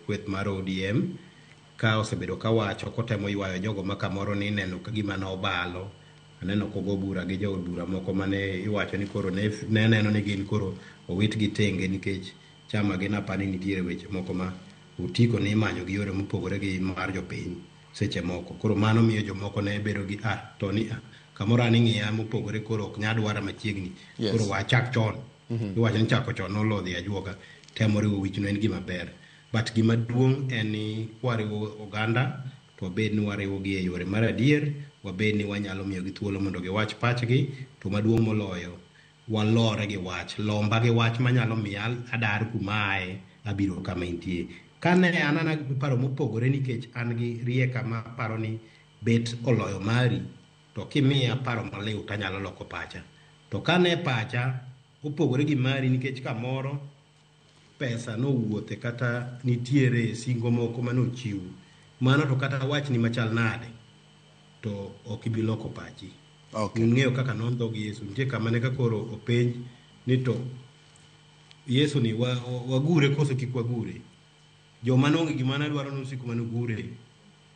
kweth mar ODM ka osebedo kawacho kotemo ywayo jogo ma kamoro ni ineno ka gima nobalo. Aneno kogo bura gi jood bura moko mane iwacho ni koro ne neno ni gin koro owitgi tenge nikech chama gi napani nitiere weche moko ma otiko ni imanyo gi yore mopogore gi mar jopiny seche moko. Koro mano miyo jomoko ne bedo gi to ni kamoro an ing'iya mopogore koro ok nyal dwara machiegni. Yes. Koro wachak chon. Iwacho ni chako chon nolodhi ajuoga. Temo riwo wichno en gima ber. But gima duong' en ni kwariwo oganda to wabed ni wariwogi e yore mar adier, wabed ni wanyalo miyogi thuolo mondo giwach pachgi, to maduong' moloyo Walore gi wach, lomba gi wach manyalo miya adar kuma aye abiro kama intie. Kane an ana gi paro mopogore nikech an gi rieka ma paro ni bet oloyo mari, to kimiya paro maliw tanyalo loko pacha. To kane pacha opogore gi mari nikech kamoro pesa nowuothe kata nitiere singo moko manochiw, mano to kata wachni machal nade to ok ibi loko pachi. Okay. Ung'eyo kaka nondhog Yesu. Nitie kama ne ka koro openj ni to Yesu ni wagure koso kik wagure. Joma noonge gima ne dwaro nosiko mana gure.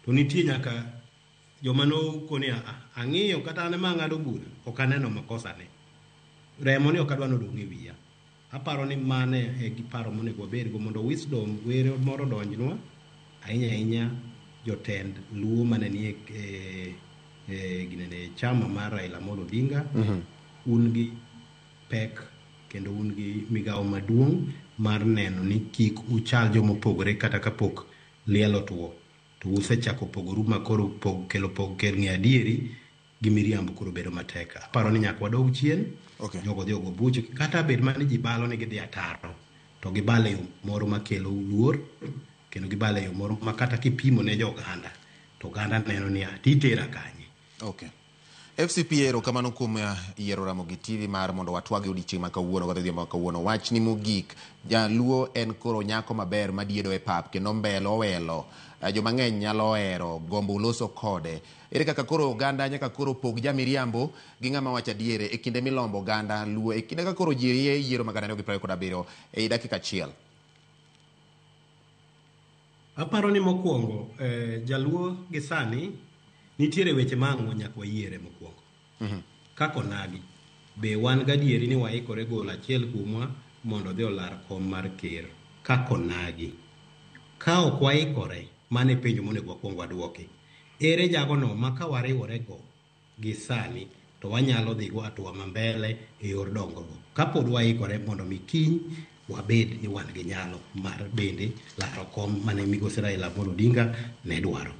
To nitie nyaka joma nokoni "Ah, ang'iyo kata an ema ang'ado bura ok aneno makosane. Remo ni ok adwa nodong' e wiya. Aparo ni mano e gi paro monego wabedgo mondo wisdom were moro odonjnwa ahinya ahinya jotend Luo mane nie e ginene chama mar Raila Amolo Odinga. Un gi pek kendo un gi migawo maduong' mar neno ni kik uchal jomopogore kata kapok liel otuo to usechako pogoru ma koro pog, kelo pog kel ng'e adieri gi miriambo koro bedo matek. Aparo ni nyaka wadog chien. Okay. Jogo dhi ogo buche kata bed mana ni ji balo ni gidhi ataro to gibalo e yo moro makelo luor kendo gibalo e yo moro ma kata kipimo ne jo oganda to oganda neno ni "Ah, titera kanye." Okay. FCPA, erokamano kuom yiero Ramogi TV mar mondo watwag e odiechieng' ma kawuono kata odhiambo ma kawuono. Wachni mogik, jaluo en koro nyako maber madiedo e pap kendo mbelo owelo. Joma ng'eny nyalo hero gombo loso kode. Ere kaka koro oganda nyaka koro pog jamiriambo gi ng'ama wacho adier e kinde milombo oganda luo e kinde ka koro ji rie yiero mag 2027 e dakika achiel? Aparo ni mokwongo jaluo gi sani nitiere weche ma ang' nyaka wayiere mokwongo. Kaka onagi, be wan gadieri ni waikore golo achiel kuomwa mondo odhi olar kom mar ker kaka onagi. Ka ok waikore, mano e penjo monego wakwong waduoki. Ere jagono ma ka wariwore go gi sani to wanyalo dhi go hatua ma mbele e yor dongruok. Kapod waikore mondo mi kiny wabed ni wan gi nyalo mar bende laro kom mane migosi Raila Amolo Odinga ne dwaro.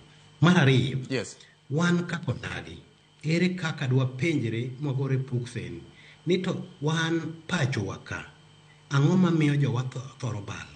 Mar ariyo, yes. Wan kaka onagi, ere kaka dwapenjre mwagore puksen ni to wan pachowa ka, ang'o mamiyo jowa thoro balo?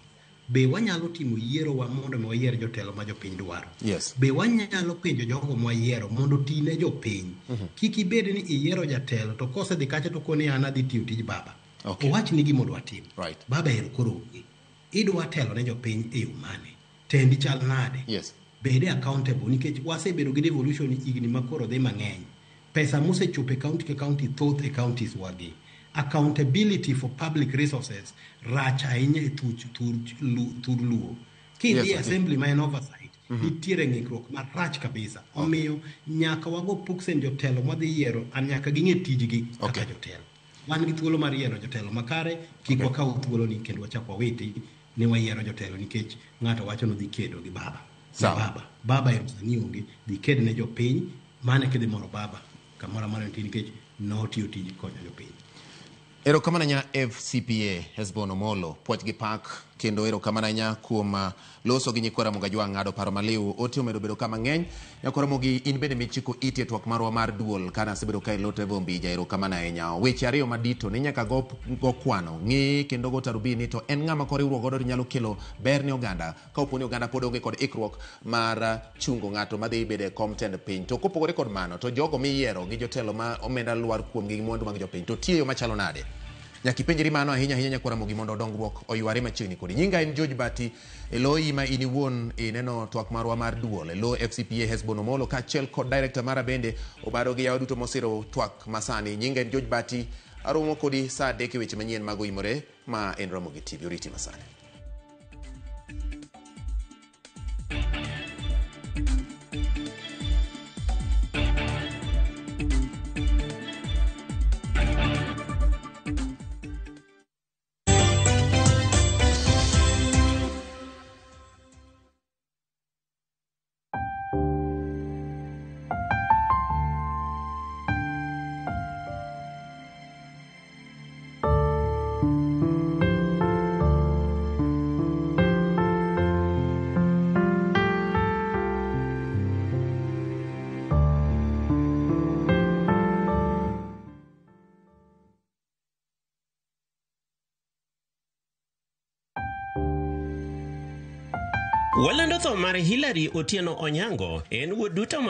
Be wanyalo timo yierowa mondo mi wayier jotelo ma jopiny dwaro? Yes. Be wanyalo penjo jogo mwayiero mondo oti ne jopiny? Kik ibed ni iyiero jatelo to kosedhi kacha to koni an adhi tiyo tij baba. Okay. Owach ni gima odwa timo. Right. Baba ero koro onge. Idwa telo ne jopiny e yo mane? Tendi chal nade? Yes. Bede accountable nikech wasebedo gi devolution higni ma koro dhi mang'eny. Pesa mosechopo e county ka county thoth e counties wagi. Accountability for public resources rach ahinya e thur Luo. Kidhi Yes, assembly ma en oversight, nitiere ng'ikruok marach kabisa. Omiyo nyaka wago puksen jotelo mwadhi yiero, an nyaka ging'e tijgi kaka jotelo. Wan gi thuolo mar yiero jotelo makare, kik wakaw thuoloni kendo wachak wawiti ni wayiero jotelo nikech ng'ato wacho ni odhi kedo gi baba. Sawa. Baba, baba ero sani onge, dhi ked ne jopiny, mano e kidhi moro baba kamoro amora entie nikech notiyo tij konyo jopiny. Erokamano ahinya FCPA Hesbon Omolo, puoch gi pak kendo erokamano ahinya kuom loso gi nyikwa Ramogi Ajwang' ng'ado paro maliw. Ote omedo bedo ka mang'eny. Nyakwa Ramogi, in bende michiko iti e twak marwa mar duol kana asebedo ka ilo Trevor Ombija, erokamano ahinya. Weche ariyo madito ni nyaka go kwano, ng'i kendo go tarubini to en ng'ama koriwruok godo to nyalo kelo ber ne oganda ka opo ni oganda pod onge kod ikruok mar chungo ng'ato madhi bedo e kom tend piny. To kopogore kod mano, to jogo miyiero gi jotelo ma omenda lwar kuomgi gi mwandu mag jopiny to tiyo e yo machalo nade? Nyaka ipenjri mano ahinya ahinya nyakwa Ramogi mondo dongruok oyware machiegni kodi. Nyinga en George Bati, e loyi ma in iwuon ineno twak marwa mar duol, e lo FCPA Hesbon Omolo kaachiel kod director mara bende Obado gi yawa duto mosiro twak masani. Nyinga en George Bati, aromo kodi saa 3 e weche manyien mag oimore ma en Ramogi TV. Oriti masani. Walando tho mar Hilary Otieno Onyango en wuod duto.